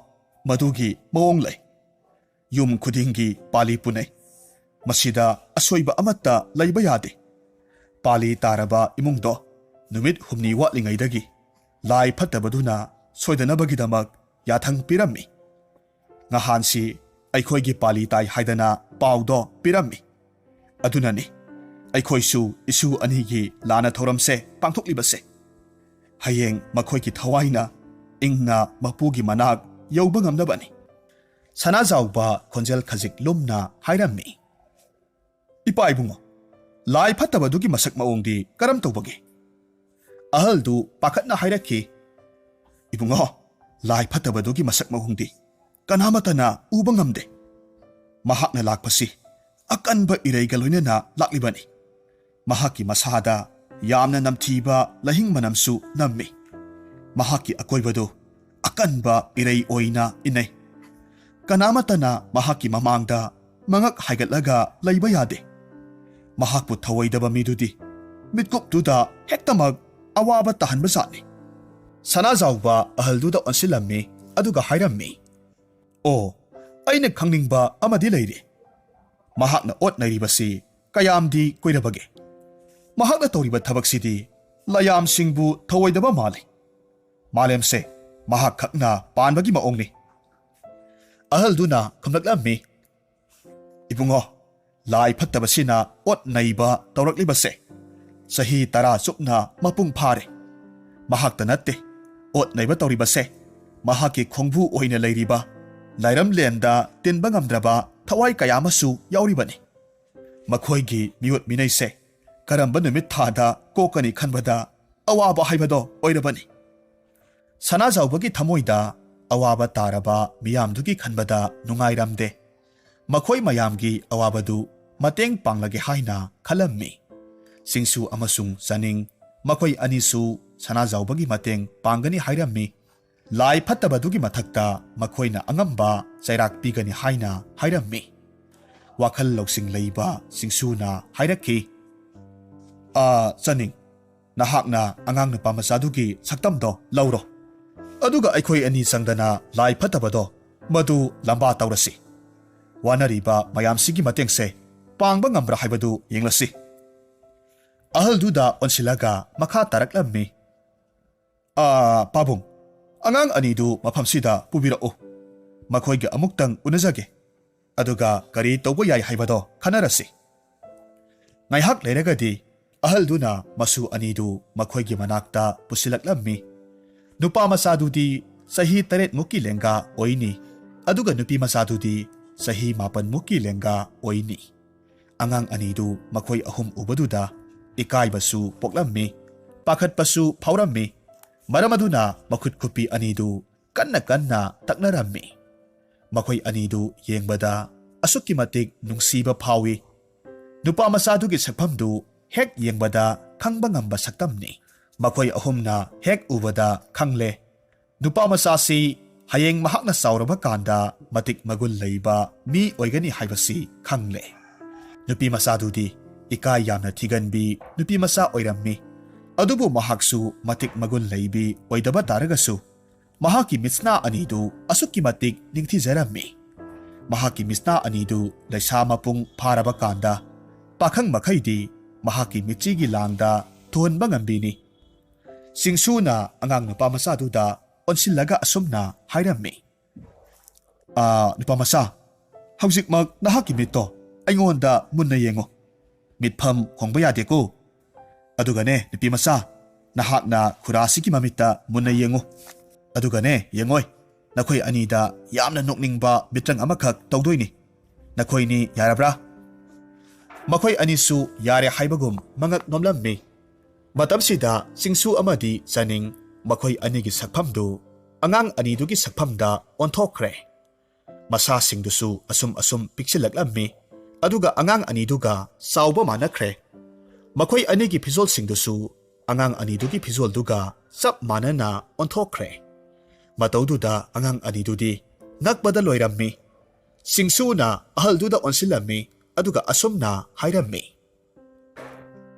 ꯃꯗꯨꯒꯤ ꯃꯑꯣꯡ ꯂꯩ꯫ ꯌꯨꯝ ꯈꯨꯗꯤꯡꯒꯤ ꯄꯥꯂꯤ ꯄꯨꯅꯩ꯫ ꯃꯁꯤꯗ ꯑꯁꯣꯏꯕ ꯑꯃꯠꯇ ꯂꯩꯕ ꯌꯥꯗꯦ꯫ ꯄꯥꯂꯤ ꯇꯥꯔꯕ ꯏꯃꯨꯡꯗꯣ ꯅꯨꯃꯤꯠ ꯍꯨꯝꯅꯤ ꯋꯥꯠꯂꯤꯉꯩꯗꯒꯤ ꯂꯥꯏ ꯐꯠꯇꯕꯗꯨꯅ ꯁꯣꯏꯗꯅꯕꯒꯤꯗꯃꯛ ꯌꯥꯊꯪ ꯄꯤꯔꯝꯃꯤ꯫ ꯉꯍꯥꯟꯁꯤ ꯑꯩꯈꯣꯏꯒꯤ ꯄꯥꯂꯤ ꯇꯥꯏ ꯍꯥꯏꯗꯅ ꯄꯥꯎꯗꯣ ꯄꯤꯔꯝꯃꯤ꯫ ꯑꯗꯨꯅꯅꯤ ꯑꯩꯈꯣꯏꯁꯨ ꯏꯁꯨ ꯑꯅꯤꯒꯤ ꯂꯥꯟꯅ ꯊꯧꯔꯝꯁꯦ ꯄꯥꯡꯊꯣꯛꯂꯤꯕꯁꯦ꯫ ꯍꯌꯦꯡ ꯃꯈꯣꯏꯒꯤ ꯊꯋꯥꯏꯅ ꯏꯪꯅ ꯃꯄꯨꯒꯤ ꯃꯅꯥꯛ ꯌꯧꯕ ꯉꯝꯅꯕꯅꯤ꯫" ꯁꯅꯥꯖꯥꯎꯕ ꯈꯣꯟꯖꯦꯜ ꯈꯖꯤꯛ ꯂꯨꯝꯅ ꯍꯥꯏꯔꯝꯃꯤ, "ꯏꯄꯥ ꯏꯕꯨꯡꯉꯣ, ꯂꯥꯏ ꯐꯠꯇꯕꯗꯨꯒꯤ ꯃꯁꯛ ꯃꯑꯣꯡꯗꯤ ꯀꯔꯝ ꯇꯧꯕꯒꯦ?" ꯑꯍꯜꯗꯨ ꯄꯥꯈꯠꯅ ꯍꯥꯏꯔꯛꯈꯤ, "ꯏꯕꯨꯡꯉꯣ, ꯂꯥꯏ ꯐꯠꯇꯕꯗꯨꯒꯤ ꯃꯁꯛ ꯃꯑꯣꯡꯗꯤ ꯀꯅꯥꯃꯠꯇꯅ ꯎꯕ ꯉꯝꯗꯦ꯫ ꯃꯍꯥꯛꯅ ꯂꯥꯛꯄꯁꯤ ꯑꯀꯟꯕ ꯏꯔꯩꯒ ꯂꯣꯏꯅꯅ ꯂꯥꯛꯂꯤꯕꯅꯤ꯫ ꯃꯍꯥꯛꯀꯤ ꯃꯁꯥꯗ ꯌꯥꯝꯅ ꯅꯝꯊꯤꯕ ꯂꯥꯍꯤꯡ ꯃꯅꯝꯁꯨ ꯅꯝꯃꯤ꯫ ꯃꯍꯥꯛꯀꯤ ꯑꯀꯣꯏꯕꯗꯨ ꯑꯀꯟꯕ ꯏꯔꯩ ꯑꯣꯏꯅ ꯏꯟꯅꯩ꯫ ꯀꯅꯥꯃꯠꯇꯅ ꯃꯍꯥꯛꯀꯤ ꯃꯃꯥꯡꯗ ꯃꯉꯛ ꯍꯥꯏꯒꯠꯂꯒ ꯂꯩꯕ ꯌꯥꯗꯦ꯫ ꯃꯍꯥꯛꯄꯨ ꯊꯧꯑꯣꯏꯗꯕ ꯃꯤꯗꯨꯗꯤ ꯃꯤꯠꯀꯨꯞꯇꯨꯗ ꯍꯦꯛꯇꯃꯛ ꯑꯋꯥꯕ ꯇꯥꯍꯟꯕ ꯖꯥꯠꯅꯤ꯫" ꯁꯅꯥꯖꯥꯎꯕ ꯑꯍꯜꯗꯨꯗ ꯑꯣꯟꯁꯤꯜꯂꯝꯃꯤ, ꯑꯗꯨꯒ ꯍꯥꯏꯔꯝꯃꯤ, "ꯑꯣ, ꯑꯩꯅ ꯈꯪꯅꯤꯡꯕ ꯑꯃꯗꯤ ꯂꯩꯔꯤ꯫ ꯃꯍꯥꯛꯅ ꯑꯣꯠ ꯅꯩꯔꯤꯕꯁꯤ ꯀꯌꯥꯝꯗꯤ ꯀꯨꯏꯔꯕꯒꯦ? ꯃꯍꯥꯛꯅ ꯇꯧꯔꯤꯕ ꯊꯕꯛꯁꯤꯗꯤ ꯂꯌꯥꯝꯁꯤꯡꯕꯨ ꯊꯧꯑꯣꯏꯗꯕ ꯃꯥꯜꯂꯤ꯫ ꯃꯥꯂꯦꯝꯁꯦ ꯃꯍꯥꯛ ꯈꯛꯅ ꯄꯥꯟꯕꯒꯤ ꯃꯑꯣꯡꯅꯤ꯫ ꯑꯍꯜꯗꯨꯅ ꯈꯨꯝꯂꯛꯂꯝꯃꯤ, "ꯏꯕꯨꯡꯉꯣ, ꯂꯥꯏ ꯐꯠꯇꯕꯁꯤꯅ ꯑꯣꯠ ꯅꯩꯕ ꯇꯧꯔꯛꯂꯤꯕꯁꯦ ꯆꯍꯤ ꯇꯔꯥ ꯆꯨꯞꯅ ꯃꯄꯨꯡ ꯐꯥꯔꯦ꯫ ꯃꯍꯥꯛꯇ ꯅꯠꯇꯦ ꯑꯣꯠ ꯅꯩꯕ ꯇꯧꯔꯤꯕꯁꯦ, ꯃꯍꯥꯛꯀꯤ ꯈꯣꯡꯕꯨ ꯑꯣꯏꯅ ꯂꯩꯔꯤꯕ ꯂꯥꯏꯔꯝꯂꯦꯟꯗ ꯇꯤꯟꯕ ꯉꯝꯗ꯭ꯔꯕ ꯊꯋꯥꯏ ꯀꯌꯥ ꯑꯃꯁꯨ ꯌꯥꯎꯔꯤꯕꯅꯤ꯫ ꯃꯈꯣꯏꯒꯤ ꯃꯤꯑꯣꯠ ꯃꯤꯅꯩꯁꯦ ꯀꯔꯝꯕ ꯅꯨꯃꯤꯠ ꯊꯥꯗ ꯀꯣꯛꯀꯅꯤ ꯈꯟꯕꯗ ꯑꯋꯥꯕ ꯍꯥꯏꯕꯗꯣ ꯑꯣꯏꯔꯕꯅꯤ꯫" ꯁꯅꯥꯖꯥꯎꯕꯒꯤ ꯊꯃꯣꯏꯗ ꯑꯋꯥꯕ ꯇꯥꯔꯕ ꯃꯤꯌꯥꯝꯗꯨꯒꯤ ꯈꯟꯕꯗ ꯅꯨꯡꯉꯥꯏꯔꯝꯗꯦ꯫ ꯃꯈꯣꯏ ꯃꯌꯥꯝꯒꯤ ꯑꯋꯥꯕꯗꯨ ꯃꯇꯦꯡ ꯄꯥꯡꯂꯒꯦ ꯍꯥꯏꯅ ꯈꯜꯂꯝꯃꯤ꯫ ꯁꯤꯡꯁꯨ ꯑꯃꯁꯨꯡ ꯆꯅꯤꯡ ꯃꯈꯣꯏ ꯑꯅꯤꯁꯨ ꯁꯅꯥꯖꯥꯎꯕꯒꯤ ꯃꯇꯦꯡ ꯄꯥꯡꯒꯅꯤ ꯍꯥꯏꯔꯝꯃꯤ꯫ ꯂꯥꯏ ꯐꯠꯇꯕꯗꯨꯒꯤ ꯃꯊꯛꯇ ꯃꯈꯣꯏꯅ ꯑꯉꯝꯕ ꯆꯩꯔꯥꯛ ꯄꯤꯒꯅꯤ ꯍꯥꯏꯅ ꯍꯥꯏꯔꯝꯃꯤ꯫ ꯋꯥꯈꯜ ꯂꯧꯁꯤꯡ ꯂꯩꯕ ꯁꯤꯡꯁꯨꯅ ꯍꯥꯏꯔꯛꯈꯤ, "ꯑꯥ, ꯆꯅꯤꯡ, ꯅꯍꯥꯛꯅ ꯑꯉꯥꯡ ꯅꯨꯄꯥ ꯃꯆꯥꯗꯨꯒꯤ ꯁꯛꯇꯝꯗꯣ ꯂꯧꯔꯣ꯫ ꯑꯗꯨꯒ ꯑꯩꯈꯣꯏ ꯑꯅꯤ ꯆꯪꯗꯅ ꯂꯥꯏ ꯐꯠꯇꯕꯗꯣ ꯃꯗꯨ ꯂꯝꯕꯥ ꯇꯧꯔꯁꯤ꯫ ꯋꯥꯅꯔꯤꯕ ꯃꯌꯥꯝꯁꯤꯒꯤ ꯃꯇꯦꯡꯁꯦ ꯄꯥꯡꯕ ꯉꯝꯕ꯭ꯔꯥ ꯍꯥꯏꯕꯗꯨ ꯌꯦꯡꯂꯁꯤ꯫" ꯑꯍꯜꯗꯨꯗ ꯑꯣꯟꯁꯤꯜꯂꯒ ꯃꯈꯥ ꯇꯥꯔꯛꯂꯝꯃꯤ, "ꯑꯥ, ꯄꯥꯕꯨꯡ, ꯑꯉꯥꯡ ꯑꯅꯤꯗꯨ ꯃꯐꯝꯁꯤꯗ ꯄꯨꯕꯤꯔꯛꯎ꯫ ꯃꯈꯣꯏꯒ ꯑꯃꯨꯛꯇꯪ ꯎꯅꯖꯒꯦ꯫ ꯑꯗꯨꯒ ꯀꯔꯤ ꯇꯧꯕ ꯌꯥꯏ ꯍꯥꯏꯕꯗꯣ ꯈꯟꯅꯔꯁꯤ꯫" ꯉꯥꯏꯍꯥꯛ ꯂꯩꯔꯒꯗꯤ ꯑꯍꯜꯗꯨꯅ ꯃꯁꯨ ꯑꯅꯤꯗꯨ ꯃꯈꯣꯏꯒꯤ ꯃꯅꯥꯛꯇ ꯄꯨꯁꯤꯜꯂꯛꯂꯝꯃꯤ꯫ ꯅꯨꯄꯥ ꯃꯆꯥꯗꯨꯗꯤ ꯆꯍꯤ ꯇꯔꯦꯠꯃꯨꯛꯀꯤ ꯂꯦꯡꯒꯥ ꯑꯣꯏꯅꯤ, ꯑꯗꯨꯒ ꯅꯨꯄꯤ ꯃꯆꯥꯗꯨꯗꯤ ꯆꯍꯤ ꯃꯥꯄꯟꯃꯨꯛꯀꯤ ꯂꯦꯡꯒꯥ ꯑꯣꯏꯅꯤ꯫ ꯑꯉꯥꯡ ꯑꯅꯤꯗꯨ ꯃꯈꯣꯏ ꯑꯍꯨꯝ ꯎꯕꯗꯨꯗ ꯏꯀꯥꯏꯕꯁꯨ ꯄꯣꯛꯂꯝꯃꯤ, ꯄꯥꯈꯠꯄꯁꯨ ꯐꯥꯎꯔꯝꯃꯤ꯫ ꯃꯔꯝ ꯑꯗꯨꯅ ꯃꯈꯨꯠ ꯈꯨꯠꯄꯤ ꯑꯅꯤꯗꯨ ꯀꯟꯅ ꯀꯟꯅ ꯇꯛꯅꯔꯝꯃꯤ꯫ ꯃꯈꯣꯏ ꯑꯅꯤꯗꯨ ꯌꯦꯡꯕꯗ ꯑꯁꯨꯛꯀꯤ ꯃꯇꯤꯛ ꯅꯨꯡꯁꯤꯕ ꯐꯥꯎꯏ꯫ ꯅꯨꯄꯥ ꯃꯆꯥꯗꯨꯒꯤ ꯁꯛꯐꯝꯗꯨ ꯍꯦꯛ ꯌꯦꯡꯕꯗ ꯈꯪꯕ ꯉꯝꯕ ꯁꯛꯇꯝꯅꯤ꯫ ꯃꯈꯣꯏ ꯑꯍꯨꯝꯅ ꯍꯦꯛ ꯎꯕꯗ ꯈꯪꯂꯦ, ꯅꯨꯄꯥ ꯃꯆꯥꯁꯤ ꯍꯌꯦꯡ ꯃꯍꯥꯛꯅ ꯆꯥꯎꯔꯕ ꯀꯥꯟꯗ ꯃꯇꯤꯛ ꯃꯒꯨꯟ ꯂꯩꯕ ꯃꯤ ꯑꯣꯏꯒꯅꯤ ꯍꯥꯏꯕꯁꯤ ꯈꯪꯂꯦ꯫ ꯅꯨꯄꯤ ꯃꯆꯥꯗꯨꯗꯤ ꯏꯀꯥꯏ ꯌꯥꯝꯅ ꯊꯤꯒꯟꯕꯤ ꯅꯨꯄꯤ ꯃꯆꯥ ꯑꯣꯏꯔꯝꯃꯤ꯫ ꯑꯗꯨꯕꯨ ꯃꯍꯥꯛꯁꯨ ꯃꯇꯤꯛ ꯃꯒꯨꯟ ꯂꯩꯕꯤ ꯑꯣꯏꯗꯕ ꯇꯥꯔꯒꯁꯨ, ꯃꯍꯥꯛꯀꯤ ꯃꯤꯠꯁꯅꯥ ꯑꯅꯤꯗꯨ ꯑꯁꯨꯛꯀꯤ ꯃꯇꯤꯛ ꯅꯤꯡꯊꯤꯖꯔꯝꯃꯤ꯫ ꯃꯍꯥꯛꯀꯤ ꯃꯤꯠꯁꯅꯥ ꯑꯅꯤꯗꯨ ꯂꯩꯁꯥ ꯃꯄꯨꯡ ꯐꯥꯔꯕ ꯀꯥꯟꯗ ꯄꯥꯈꯪ ꯃꯈꯩꯗꯤ ꯃꯍꯥꯛꯀꯤ ꯃꯤꯠꯆꯤꯒꯤ ꯂꯥꯡꯗ ꯊꯨꯍꯟꯕ ꯉꯝꯕꯤꯅꯤ꯫ ꯆꯤꯡꯁꯨꯅ ꯑꯉꯥꯡ ꯅꯨꯄꯥ ꯃꯆꯥꯗꯨꯗ ꯑꯣꯟꯁꯤꯜꯂꯒ ꯑꯁꯨꯝꯅ ꯍꯥꯏꯔꯝꯃꯤ, "ꯑꯥ, ꯅꯨꯄꯥ ꯃꯆꯥ, ꯍꯧꯖꯤꯛꯃꯛ ꯅꯍꯥꯛꯀꯤ ꯃꯤꯠꯇꯣ ꯑꯩꯉꯣꯟꯗ ꯃꯨꯟꯅ ꯌꯦꯡꯉꯨ꯫ ꯃꯤꯠꯐꯝ ꯍꯣꯡꯕ ꯌꯥꯗꯦꯀꯣ꯫ ꯑꯗꯨꯒꯅꯦ, ꯅꯨꯄꯤ ꯃꯆꯥ, ꯅꯍꯥꯛꯅ ꯈꯨꯔꯥꯁꯤꯒꯤ ꯃꯃꯤꯠꯇ ꯃꯨꯟꯅ ꯌꯦꯡꯉꯨ꯫ ꯑꯗꯨꯒꯅꯦ, ꯌꯦꯡꯉꯣꯏ, ꯅꯈꯣꯏ ꯑꯅꯤꯗ ꯌꯥꯝꯅ ꯅꯣꯛꯅꯤꯡꯕ ꯃꯤꯇ꯭ꯔꯪ ꯑꯃꯈꯛ ꯇꯧꯗꯣꯏꯅꯤ꯫ ꯅꯈꯣꯏꯅꯤ ꯌꯥꯔꯕ꯭ꯔꯥ?" ꯃꯈꯣꯏ ꯑꯅꯤꯁꯨ ꯌꯥꯔꯦ ꯍꯥꯏꯕꯒꯨꯝ ꯃꯉꯛ ꯅꯣꯝꯂꯝꯃꯤ꯫ ꯃꯇꯝꯁꯤꯗ ꯆꯤꯡꯁꯨ ꯑꯃꯗꯤ ꯆꯅꯤꯡ, ꯃꯈꯣꯏ ꯑꯅꯤꯒꯤ ꯁꯛꯐꯝꯗꯨ ꯑꯉꯥꯡ ꯑꯅꯤꯗꯨꯒꯤ ꯁꯛꯐꯝꯗ ꯑꯣꯟꯊꯣꯛꯈ꯭ꯔꯦ꯫ ꯃꯁꯥꯁꯤꯡꯗꯨꯁꯨ ꯑꯁꯨꯝ ꯑꯁꯨꯝ ꯄꯤꯛꯁꯤꯜꯂꯛꯂꯝꯃꯤ꯫ ꯑꯗꯨꯒ ꯑꯉꯥꯡ ꯑꯅꯤꯗꯨꯒ ꯆꯥꯎꯕ ꯃꯥꯟꯅꯈ꯭ꯔꯦ꯫ ꯃꯈꯣꯏ ꯑꯅꯤꯒꯤ ꯐꯤꯖꯣꯜꯁꯤꯡꯗꯨꯁꯨ ꯑꯉꯥꯡ ꯑꯅꯤꯗꯨꯒꯤ ꯐꯤꯖꯣꯜꯗꯨꯒ ꯆꯞ ꯃꯥꯟꯅꯅ ꯑꯣꯟꯊꯣꯛꯈ꯭ꯔꯦ꯫ ꯃꯇꯧꯗꯨꯗ ꯑꯉꯥꯡ ꯑꯅꯤꯗꯨꯗꯤ ꯉꯛꯄꯗ ꯂꯣꯏꯔꯝꯃꯤ꯫ ꯆꯤꯡꯁꯨꯅ ꯑꯍꯜꯗꯨꯗ ꯑꯣꯟꯁꯤꯜꯂꯝꯃꯤ, ꯑꯗꯨꯒ ꯑꯁꯨꯝꯅ ꯍꯥꯏꯔꯝꯃꯤ,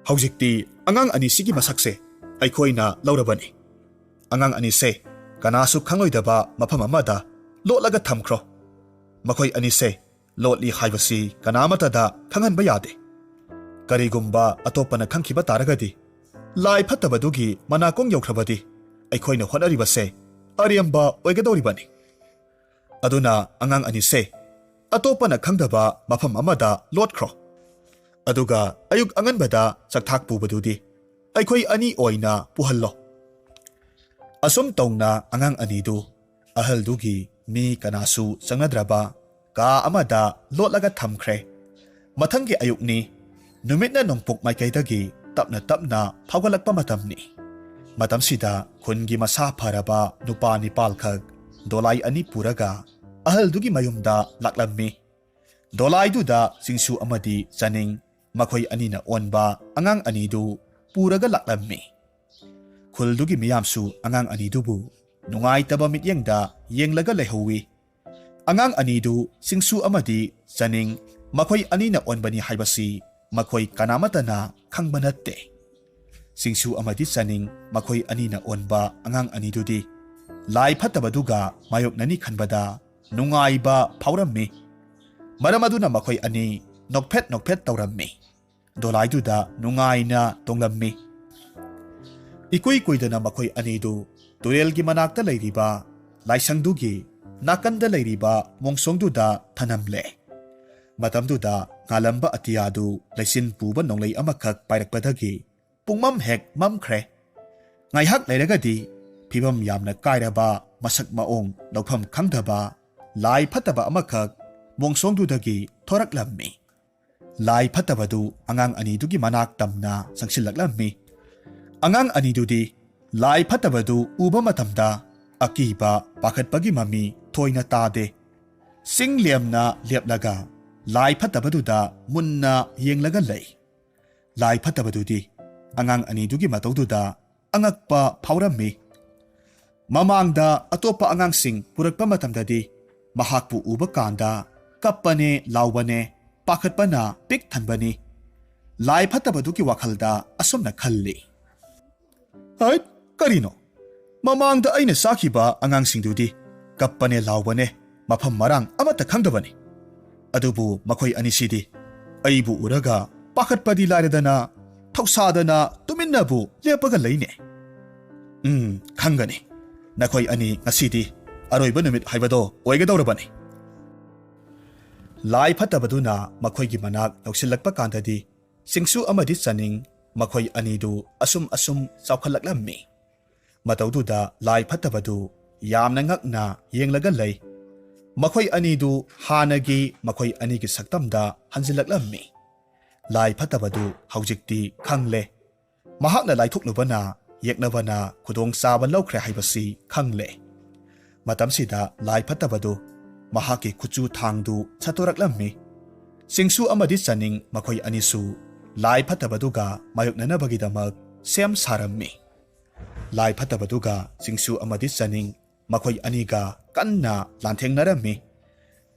"ꯍꯧꯖꯤꯛꯇꯤ ꯑꯉꯥꯡ ꯑꯅꯤꯁꯤꯒꯤ ꯃꯁꯛꯁꯦ ꯑꯩꯈꯣꯏꯅ ꯂꯧꯔꯕꯅꯤ꯫ ꯑꯉꯥꯡ ꯑꯅꯤꯁꯦ ꯀꯅꯥꯁꯨ ꯈꯪꯂꯣꯏꯗꯕ ꯃꯐꯝ ꯑꯃꯗ ꯂꯣꯠꯂꯒ ꯊꯝꯈ꯭ꯔꯣ꯫ ꯃꯈꯣꯏ ꯑꯅꯤꯁꯦ ꯂꯣꯠꯂꯤ ꯍꯥꯏꯕꯁꯤ ꯀꯅꯥ ꯑꯃꯠꯇꯗ ꯈꯪꯍꯟꯕ ꯌꯥꯗꯦ꯫ ꯀꯔꯤꯒꯨꯝꯕ ꯑꯇꯣꯞꯄꯅ ꯈꯪꯈꯤꯕ ꯇꯥꯔꯒꯗꯤ, ꯂꯥꯏ ꯐꯠꯇꯕꯗꯨꯒꯤ ꯃꯅꯥꯀꯣꯡ ꯌꯧꯈ꯭ꯔꯕꯗꯤ ꯑꯩꯈꯣꯏꯅ ꯍꯣꯠꯅꯔꯤꯕꯁꯦ ꯑꯔꯦꯝꯕ ꯑꯣꯏꯒꯗꯧꯔꯤꯕꯅꯤ꯫ ꯑꯗꯨꯅ ꯑꯉꯥꯡ ꯑꯅꯤꯁꯦ ꯑꯇꯣꯞꯄꯅ ꯈꯪꯗꯕ ꯃꯐꯝ ꯑꯃꯗ ꯂꯣꯠꯈ꯭ꯔꯣ꯫ ꯑꯗꯨꯒ ꯑꯌꯨꯛ ꯑꯉꯟꯕꯗ ꯆꯥꯛꯊꯥꯛ ꯄꯨꯕꯗꯨꯗꯤ ꯑꯩꯈꯣꯏ ꯑꯅꯤ ꯑꯣꯏꯅ ꯄꯨꯍꯜꯂꯣ꯫" ꯑꯁꯨꯝ ꯇꯧꯅ ꯑꯉꯥꯡ ꯑꯅꯤꯗꯨ ꯑꯍꯜꯗꯨꯒꯤ ꯃꯤ ꯀꯅꯥꯁꯨ ꯆꯪꯅꯗ꯭ꯔꯕ ꯀꯥ ꯑꯃꯗ ꯂꯣꯠꯂꯒ ꯊꯝꯈ꯭ꯔꯦ꯫ ꯃꯊꯪꯒꯤ ꯑꯌꯨꯛꯅꯤ꯫ ꯅꯨꯃꯤꯠꯅ ꯅꯣꯡꯄꯣꯛ ꯃꯥꯏꯀꯩꯗꯒꯤ ꯇꯞꯅ ꯇꯞꯅ ꯐꯥꯎꯒꯠꯂꯛꯄ ꯃꯇꯝꯅꯤ꯫ ꯃꯇꯝꯁꯤꯗ ꯈꯨꯟꯒꯤ ꯃꯁꯥ ꯐꯔꯕ ꯅꯨꯄꯥ ꯅꯤꯄꯥꯜꯈꯛ ꯗꯣꯂꯥꯏ ꯑꯅꯤ ꯄꯨꯔꯒ ꯑꯍꯜꯗꯨꯒꯤ ꯃꯌꯨꯝꯗ ꯂꯥꯛꯂꯝꯃꯤ꯫ ꯗꯣꯂꯥꯏꯗꯨꯗ ꯆꯤꯡꯁꯨ ꯑꯃꯗꯤ ꯆꯅꯤꯡ, ꯃꯈꯣꯏ ꯑꯅꯤꯅ ꯑꯣꯟꯕ ꯑꯉꯥꯡ ꯑꯅꯤꯗꯨ ꯄꯨꯔꯒ ꯂꯥꯛꯂꯝꯃꯤ꯫ ꯈꯨꯜꯗꯨꯒꯤ ꯃꯤꯌꯥꯝꯁꯨ ꯑꯉꯥꯡ ꯑꯅꯤꯗꯨꯕꯨ ꯅꯨꯡꯉꯥꯏꯇꯕ ꯃꯤꯠꯌꯦꯡꯗ ꯌꯦꯡꯂꯒ ꯂꯩꯍꯧꯋꯤ꯫ ꯑꯉꯥꯡ ꯑꯅꯤꯗꯨ ꯆꯤꯡꯁꯨ ꯑꯃꯗꯤ ꯆꯅꯤꯡ ꯃꯈꯣꯏ ꯑꯅꯤꯅ ꯑꯣꯟꯕꯅꯤ ꯍꯥꯏꯕꯁꯤ ꯃꯈꯣꯏ ꯀꯅꯥꯃꯠꯇꯅ ꯈꯪꯕ ꯅꯠꯇꯦ꯫ ꯆꯤꯡꯁꯨ ꯑꯃꯗꯤ ꯆꯅꯤꯡ ꯃꯈꯣꯏ ꯑꯅꯤꯅ ꯑꯣꯟꯕ ꯑꯉꯥꯡ ꯑꯅꯤꯗꯨꯗꯤ ꯂꯥꯏ ꯐꯠꯇꯕꯗꯨꯒ ꯃꯥꯌꯣꯛꯅꯅꯤ ꯈꯟꯕꯗ ꯅꯨꯡꯉꯥꯏꯕ ꯐꯥꯎꯔꯝꯃꯤ꯫ ꯃꯔꯝ ꯑꯗꯨꯅ ꯃꯈꯣꯏ ꯑꯅꯤ ꯅꯣꯛꯐꯦꯠ ꯅꯣꯛꯐꯦꯠ ꯇꯧꯔꯝꯃꯤ꯫ ꯗꯣꯂꯥꯏꯗꯨꯗ ꯅꯨꯡꯉꯥꯏꯅ ꯇꯣꯡꯂꯝꯃꯤ꯫ ꯏꯀꯨꯏ ꯀꯨꯏꯗꯅ ꯃꯈꯣꯏ ꯑꯅꯤꯗꯨ ꯇꯨꯔꯦꯜꯒꯤ ꯃꯅꯥꯛꯇ ꯂꯩꯔꯤꯕ ꯂꯥꯏꯁꯪꯗꯨꯒꯤ ꯅꯥꯀꯟꯗ ꯂꯩꯔꯤꯕ ꯃꯣꯡꯁꯣꯡꯗꯨꯗ ꯊꯅꯝꯂꯦ꯫ ꯃꯇꯝꯗꯨꯗ ꯉꯥꯂꯝꯕ ꯑꯇꯤꯌꯥꯗꯨ ꯂꯩꯆꯤꯟ ꯄꯨꯕ ꯅꯣꯡꯂꯩ ꯑꯃꯈꯛ ꯄꯥꯏꯔꯛꯄꯗꯒꯤ ꯄꯨꯡꯃꯝ ꯍꯦꯛ ꯃꯝꯈ꯭ꯔꯦ꯫ ꯉꯥꯏꯍꯥꯛ ꯂꯩꯔꯒꯗꯤ ꯐꯤꯕꯝ ꯌꯥꯝꯅ ꯀꯥꯏꯔꯕ, ꯃꯁꯛ ꯃꯑꯣꯡ ꯂꯧꯐꯝ ꯈꯪꯗꯕ ꯂꯥꯏ ꯐꯠꯇꯕ ꯑꯃꯈꯛ ꯃꯣꯡꯁꯣꯡꯗꯨꯗꯒꯤ ꯊꯣꯔꯛꯂꯝꯃꯤ꯫ ꯂꯥꯏ ꯐꯠꯇꯕꯗꯨ ꯑꯉꯥꯡ ꯑꯅꯤꯗꯨꯒꯤ ꯃꯅꯥꯛ ꯇꯝꯅ ꯆꯪꯁꯤꯜꯂꯛꯂꯝꯃꯤ꯫ ꯑꯉꯥꯡ ꯑꯅꯤꯗꯨꯗꯤ ꯂꯥꯏ ꯐꯠꯇꯕꯗꯨ ꯎꯕ ꯃꯇꯝꯗ ꯑꯀꯤꯕ, ꯄꯥꯈꯠꯄꯒꯤ ꯃꯃꯤ ꯊꯣꯏꯅ ꯇꯥꯗꯦ꯫ ꯆꯤꯡ ꯂꯦꯝꯅ ꯂꯦꯞꯂꯒ ꯂꯥꯏ ꯐꯠꯇꯕꯗꯨꯗ ꯃꯨꯟꯅ ꯌꯦꯡꯂꯒ ꯂꯩ꯫ ꯂꯥꯏ ꯐꯠꯇꯕꯗꯨꯗꯤ ꯑꯉꯥꯡ ꯑꯅꯤꯗꯨꯒꯤ ꯃꯇꯧꯗꯨꯗ ꯑꯉꯛꯄ ꯐꯥꯎꯔꯝꯃꯤ꯫ ꯃꯃꯥꯡꯗ ꯑꯇꯣꯞꯄ ꯑꯉꯥꯡꯁꯤꯡ ꯄꯨꯔꯛꯄ ꯃꯇꯝꯗꯗꯤ ꯃꯍꯥꯛꯄꯨ ꯎꯕ ꯀꯥꯟꯗ ꯀꯞꯄꯅꯦ, ꯂꯥꯎꯕꯅꯦ, ꯄꯥꯈꯠꯄꯅ ꯄꯤꯛ ꯊꯟꯕꯅꯤ꯫ ꯂꯥꯏ ꯐꯠꯇꯕꯗꯨꯒꯤ ꯋꯥꯈꯜꯗ ꯑꯁꯨꯝꯅ ꯈꯜꯂꯤ, "ꯍꯩꯠ, ꯀꯔꯤꯅꯣ? ꯃꯃꯥꯡꯗ ꯑꯩꯅ ꯆꯥꯈꯤꯕ ꯑꯉꯥꯡꯁꯤꯡꯗꯨꯗꯤ ꯀꯞꯄꯅꯦ, ꯂꯥꯎꯕꯅꯦ, ꯃꯐꯝ ꯃꯔꯥꯡ ꯑꯃꯠꯇ ꯈꯪꯗꯕꯅꯤ꯫ ꯑꯗꯨꯕꯨ ꯃꯈꯣꯏ ꯑꯅꯤꯁꯤꯗꯤ ꯑꯩꯕꯨ ꯎꯔꯒ ꯄꯥꯈꯠꯄꯗꯤ ꯂꯥꯏꯔꯗꯅ, ꯊꯧꯁꯥꯗꯅ ꯇꯨꯃꯤꯟꯅꯕꯨ ꯂꯦꯞꯄꯒ ꯂꯩꯅꯦ꯫ ꯎꯝ, ꯈꯪꯒꯅꯤ꯫ ꯅꯈꯣꯏ ꯑꯅꯤ ꯉꯁꯤꯗꯤ ꯑꯔꯣꯏꯕ ꯅꯨꯃꯤꯠ ꯍꯥꯏꯕꯗꯣ ꯑꯣꯏꯒꯗꯧꯔꯕꯅꯤ꯫" ꯂꯥꯏ ꯐꯠꯇꯕꯗꯨꯅ ꯃꯈꯣꯏꯒꯤ ꯃꯅꯥꯛ ꯌꯧꯁꯤꯜꯂꯛꯄ ꯀꯥꯟꯗꯗꯤ ꯆꯤꯡꯁꯨ ꯑꯃꯗꯤ ꯆꯥꯅꯤꯡ ꯃꯈꯣꯏ ꯑꯅꯤꯗꯨ ꯑꯁꯨꯝ ꯑꯁꯨꯝ ꯆꯥꯎꯈꯠꯂꯛꯂꯝꯃꯤ꯫ ꯃꯇꯧꯗꯨꯗ ꯂꯥꯏ ꯐꯠꯇꯕꯗꯨ ꯌꯥꯝꯅ ꯉꯛꯅ ꯌꯦꯡꯂꯒ ꯂꯩ꯫ ꯃꯈꯣꯏ ꯑꯅꯤꯗꯨ ꯍꯥꯟꯅꯒꯤ ꯃꯈꯣꯏ ꯑꯅꯤꯒꯤ ꯁꯛꯇꯝꯗ ꯍꯟꯖꯤꯜꯂꯛꯂꯝꯃꯤ꯫ ꯂꯥꯏ ꯐꯠꯇꯕꯗꯨ ꯍꯧꯖꯤꯛꯇꯤ ꯈꯪꯂꯦ꯫ ꯃꯍꯥꯛꯅ ꯂꯥꯏꯊꯣꯛꯂꯨꯕꯅ ꯌꯦꯛꯅꯕꯅ ꯈꯨꯗꯣꯡꯆꯥꯕ ꯂꯧꯈ꯭ꯔꯦ ꯍꯥꯏꯕꯁꯤ ꯈꯪꯂꯦ꯫ ꯃꯇꯝꯁꯤꯗ ꯂꯥꯏ ꯐꯠꯇꯕꯗꯨ ꯃꯍꯥꯛꯀꯤ ꯈꯨꯠꯆꯨ ꯊꯥꯡꯗꯨ ꯁꯠꯇꯣꯔꯛꯂꯝꯃꯤ꯫ ꯆꯤꯡꯁꯨ ꯑꯃꯗꯤ ꯆꯥꯅꯤꯡ ꯃꯈꯣꯏ ꯑꯅꯤꯁꯨ ꯂꯥꯏ ꯐꯠꯇꯕꯗꯨꯒ ꯃꯥꯌꯣꯛꯅꯅꯕꯒꯤꯗꯃꯛ ꯁꯦꯝ ꯁꯥꯔꯝꯃꯤ꯫ ꯂꯥꯏ ꯐꯠꯇꯕꯗꯨꯒ ꯆꯤꯡꯁꯨ ꯑꯃꯗꯤ ꯆꯥꯅꯤꯡ ꯃꯈꯣꯏ ꯑꯅꯤꯒ ꯀꯟꯅ ꯂꯥꯟꯊꯦꯡꯅꯔꯝꯃꯤ꯫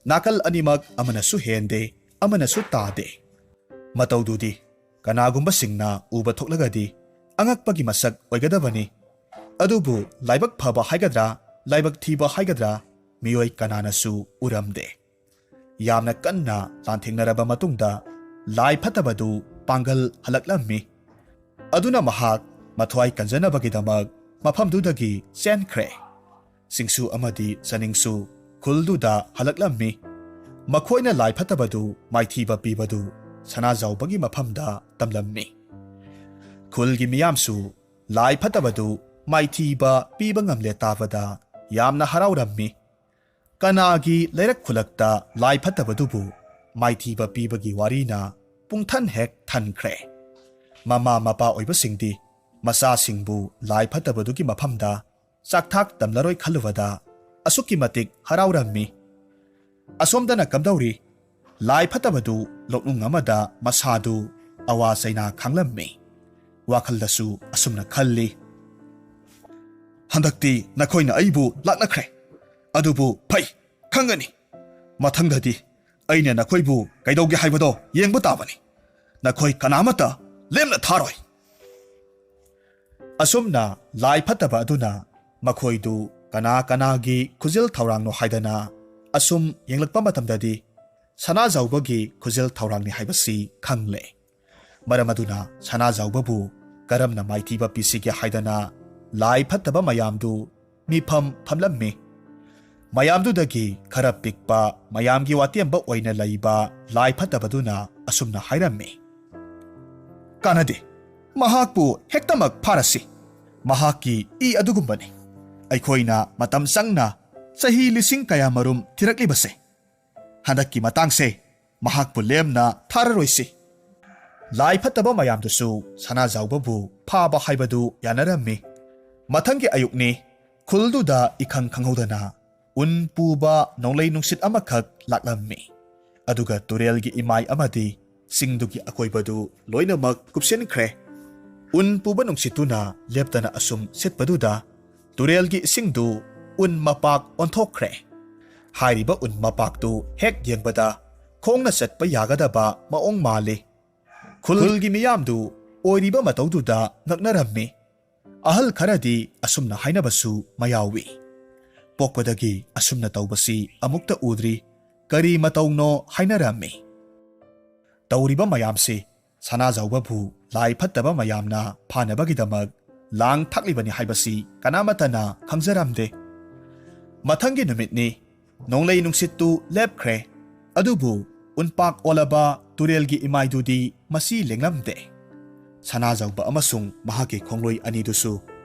ꯅꯥꯀꯜ ꯑꯅꯤꯃꯛ ꯑꯃꯅꯁꯨ ꯍꯦꯟꯗꯦ, ꯑꯃꯅꯁꯨ ꯇꯥꯗꯦ꯫ ꯃꯇꯧꯗꯨꯗꯤ ꯀꯅꯥꯒꯨꯝꯕꯁꯤꯡꯅ ꯎꯕ ꯊꯣꯛꯂꯒꯗꯤ ꯑꯉꯛꯄꯒꯤ ꯃꯁꯛ ꯑꯣꯏꯒꯗꯕꯅꯤ꯫ ꯑꯗꯨꯕꯨ ꯂꯥꯏꯕꯛ ꯐꯕ ꯍꯥꯏꯒꯗ꯭ꯔꯥ, ꯂꯥꯏꯕꯛ ꯊꯤꯕ ꯍꯥꯏꯒꯗ꯭ꯔꯥ, ꯃꯤꯑꯣꯏ ꯀꯅꯥꯅꯁꯨ ꯎꯔꯝꯗꯦ꯫ ꯌꯥꯝꯅ ꯀꯟꯅ ꯂꯥꯟꯊꯦꯡꯅꯔꯕ ꯃꯇꯨꯡꯗ ꯂꯥꯏ ꯐꯠꯇꯕꯗꯨ ꯄꯥꯡꯒꯜ ꯍꯜꯂꯛꯂꯝꯃꯤ꯫ ꯑꯗꯨꯅ ꯃꯍꯥꯛ ꯃꯊ꯭ꯋꯥꯏ ꯀꯟꯖꯅꯕꯒꯤꯗꯃꯛ ꯃꯐꯝꯗꯨꯗꯒꯤ ꯆꯦꯟꯈ꯭ꯔꯦ꯫ ꯁꯤꯡꯁꯨ ꯑꯃꯗꯤ ꯆꯅꯤꯡꯁꯨ ꯈꯨꯜꯗꯨꯗ ꯍꯜꯂꯛꯂꯝꯃꯤ꯫ ꯃꯈꯣꯏꯅ ꯂꯥꯏ ꯐꯠꯇꯕꯗꯨ ꯃꯥꯏꯊꯤꯕ ꯄꯤꯕꯗꯨ ꯁꯅꯥꯖꯥꯎꯕꯒꯤ ꯃꯐꯝꯗ ꯇꯝꯂꯝꯃꯤ꯫ ꯈꯨꯜꯒꯤ ꯃꯤꯌꯥꯝꯁꯨ ꯂꯥꯏ ꯐꯠꯇꯕꯗꯨ ꯃꯥꯏꯊꯤꯕ ꯄꯤꯕ ꯉꯝꯂꯦ ꯇꯥꯕꯗ ꯌꯥꯝꯅ ꯍꯔꯥꯎꯔꯝꯃꯤ꯫ ꯀꯅꯥꯒꯤ ꯂꯩꯔꯛ ꯈꯨꯂꯛꯇ ꯂꯥꯏ ꯐꯠꯇꯕꯗꯨꯕꯨ ꯃꯥꯏꯊꯤꯕ ꯄꯤꯕꯒꯤ ꯋꯥꯔꯤꯅ ꯄꯨꯡꯊꯟ ꯍꯦꯛ ꯊꯟꯈ꯭ꯔꯦ꯫ ꯃꯃꯥ ꯃꯄꯥ ꯑꯣꯏꯕꯁꯤꯡꯗꯤ ꯃꯆꯥꯁꯤꯡꯕꯨ ꯂꯥꯏ ꯐꯠꯇꯕꯗꯨꯒꯤ ꯃꯐꯝꯗ ꯆꯥꯛꯊꯥꯛ ꯇꯝꯂꯔꯣꯏ ꯈꯜꯂꯨꯕꯗ ꯑꯁꯨꯛꯀꯤ ꯃꯇꯤꯛ ꯍꯔꯥꯎꯔꯝꯃꯤ꯫ ꯑꯁꯣꯝꯗꯅ ꯀꯝꯗꯧꯔꯤ? ꯂꯥꯏ ꯐꯠꯇꯕꯗꯨ ꯂꯧꯅꯨꯡ ꯑꯃꯗ ꯃꯁꯥꯗꯨ ꯑꯋꯥ ꯆꯩꯅꯥ ꯈꯥꯡꯂꯝꯃꯤ꯫ ꯋꯥꯈꯜꯗꯁꯨ ꯑꯁꯨꯝꯅ ꯈꯜꯂꯤ, "ꯍꯟꯗꯛꯇꯤ ꯅꯈꯣꯏꯅ ꯑꯩꯕꯨ ꯂꯥꯛꯅꯈ꯭ꯔꯦ꯫ ꯑꯗꯨꯕꯨ ꯐꯩ, ꯈꯪꯒꯅꯤ꯫ ꯃꯊꯪꯗꯗꯤ ꯑꯩꯅ ꯅꯈꯣꯏꯕꯨ ꯀꯩꯗꯧꯒꯦ ꯍꯥꯏꯕꯗꯣ ꯌꯦꯡꯕ ꯇꯥꯕꯅꯤ꯫ ꯅꯈꯣꯏ ꯀꯅꯥꯃꯠꯇ ꯂꯦꯝꯅ ꯊꯥꯔꯣꯏ"꯫ ꯑꯁꯨꯝꯅ ꯂꯥꯏ ꯐꯠꯇꯕ ꯑꯗꯨꯅ ꯃꯈꯣꯏꯗꯨ ꯀꯅꯥ ꯀꯅꯥꯒꯤ ꯈꯨꯖꯤꯜ ꯊꯧꯔꯥꯡꯅꯣ ꯍꯥꯏꯗꯅ ꯑꯁꯨꯝ ꯌꯦꯡꯂꯛꯄ ꯃꯇꯝꯗꯗꯤ ꯁꯅꯥꯖꯥꯎꯕꯒꯤ ꯈꯨꯖꯤꯜ ꯊꯧꯔꯥꯡꯅꯤ ꯍꯥꯏꯕꯁꯤ ꯈꯪꯂꯦ꯫ ꯃꯔꯝ ꯑꯗꯨꯅ ꯁꯅꯥꯖꯥꯎꯕꯕꯨ ꯀꯔꯝꯅ ꯃꯥꯏꯊꯤꯕ ꯄꯤꯁꯤꯒꯦ ꯍꯥꯏꯗꯅ ꯂꯥꯏ ꯐꯠꯇꯕ ꯃꯌꯥꯝꯗꯨ ꯃꯤꯐꯝ ꯐꯝꯂꯝꯃꯤ꯫ ꯃꯌꯥꯝꯗꯨꯗꯒꯤ ꯈꯔ ꯄꯤꯛꯄ, ꯃꯌꯥꯝꯒꯤ ꯋꯥꯇꯦꯝꯕ ꯑꯣꯏꯅ ꯂꯩꯕ ꯂꯥꯏ ꯐꯠꯇꯕꯗꯨꯅ ꯑꯁꯨꯝꯅ ꯍꯥꯏꯔꯝꯃꯤ, "ꯀꯥꯟꯅꯗꯦ, ꯃꯍꯥꯛꯄꯨ ꯍꯦꯛꯇꯃꯛ ꯐꯥꯔꯁꯤ꯫ ꯃꯍꯥꯛꯀꯤ ꯏ ꯑꯗꯨꯒꯨꯝꯕꯅꯤ꯫ ꯑꯩꯈꯣꯏꯅ ꯃꯇꯝ ꯆꯪꯅ ꯆꯍꯤ ꯂꯤꯁꯤꯡ ꯀꯌꯥꯃꯔꯨꯝ ꯊꯤꯔꯛꯂꯤꯕꯁꯦ꯫ ꯍꯟꯗꯛꯀꯤ ꯃꯇꯥꯡꯁꯦ ꯃꯍꯥꯛꯄꯨ ꯂꯦꯝꯅ ꯊꯥꯔꯔꯣꯏꯁꯤ"꯫ ꯂꯥꯏ ꯐꯠꯇꯕ ꯃꯌꯥꯝꯗꯨꯁꯨ ꯁꯅꯥꯖꯥꯎꯕꯕꯨ ꯐꯥꯕ ꯍꯥꯏꯕꯗꯨ ꯌꯥꯅꯔꯝꯃꯤ꯫ ꯃꯊꯪꯒꯤ ꯑꯌꯨꯛꯅꯤ꯫ ꯈꯨꯜꯗꯨꯗ ꯏꯈꯪ ꯈꯪꯍꯧꯗꯅ ꯎꯟ ꯄꯨꯕ ꯅꯣꯡꯂꯩ ꯅꯨꯡꯁꯤꯠ ꯑꯃꯈꯛ ꯂꯥꯛꯂꯝꯃꯤ꯫ ꯑꯗꯨꯒ ꯇꯨꯔꯦꯜꯒꯤ ꯏꯃꯥꯏ ꯑꯃꯗꯤ ꯆꯤꯡꯗꯨꯒꯤ ꯑꯀꯣꯏꯕꯗꯨ ꯂꯣꯏꯅꯃꯛ ꯀꯨꯞꯁꯤꯟꯈ꯭ꯔꯦ꯫ ꯎꯟ ꯄꯨꯕ ꯅꯨꯡꯁꯤꯠꯇꯨꯅ ꯂꯦꯞꯇꯅ ꯑꯁꯨꯝ ꯁꯤꯠꯄꯗꯨꯗ ꯇꯨꯔꯦꯜꯒꯤ ꯏꯁꯤꯡꯗꯨ ꯎꯟ ꯃꯄꯥꯛ ꯑꯣꯟꯊꯣꯛꯈ꯭ꯔꯦ꯫ ꯍꯥꯏꯔꯤꯕ ꯎꯟ ꯃꯄꯥꯛꯇꯨ ꯍꯦꯛ ꯌꯦꯡꯕꯗ ꯈꯣꯡꯅ ꯆꯠꯄ ꯌꯥꯒꯗꯕ ꯃꯑꯣꯡ ꯃꯥꯜꯂꯤ꯫ ꯈꯨꯜꯒꯤ ꯃꯤꯌꯥꯝꯗꯨ ꯑꯣꯏꯔꯤꯕ ꯃꯇꯧꯗꯨꯗ ꯉꯛꯅꯔꯝꯃꯤ꯫ ꯑꯍꯜ ꯈꯔꯗꯤ ꯑꯁꯨꯝꯅ ꯍꯥꯏꯅꯕꯁꯨ ꯃꯌꯥꯎꯏ, "ꯄꯣꯛꯄꯗꯒꯤ ꯑꯁꯨꯝꯅ ꯇꯧꯕꯁꯤ ꯑꯃꯨꯛꯇ ꯎꯗ꯭ꯔꯤ, ꯀꯔꯤ ꯃꯇꯧꯅꯣ?" ꯍꯥꯏꯅꯔꯝꯃꯤ꯫ ꯇꯧꯔꯤꯕ ꯃꯌꯥꯝꯁꯤ ꯁꯅꯥꯖꯥꯎꯕꯕꯨ ꯂꯥꯏ ꯐꯠꯇꯕ ꯃꯌꯥꯝꯅ ꯐꯥꯅꯕꯒꯤꯗꯃꯛ ꯂꯥꯡ ꯊꯥꯛꯂꯤꯕꯅꯤ ꯍꯥꯏꯕꯁꯤ ꯀꯅꯥꯃꯠꯇꯅ ꯈꯪꯖꯔꯝꯗꯦ꯫ ꯃꯊꯪꯒꯤ ꯅꯨꯃꯤꯠꯅꯤ꯫ ꯅꯣꯡꯂꯩ ꯅꯨꯡꯁꯤꯠꯇꯨ ꯂꯦꯞꯈ꯭ꯔꯦ꯫ ꯑꯗꯨꯕꯨ ꯎꯟꯄꯥꯛ ꯑꯣꯜꯂꯕ ꯇꯨꯔꯦꯜꯒꯤ ꯏꯃꯥꯏꯗꯨꯗꯤ ꯃꯁꯤ ꯂꯦꯡꯂꯝꯗꯦ꯫ ꯁꯅꯥꯖꯥꯎꯕ ꯑꯃꯁꯨꯡ ꯃꯍꯥꯛꯀꯤ ꯈꯣꯡꯂꯣꯏ ꯑꯅꯤꯗꯨꯁꯨ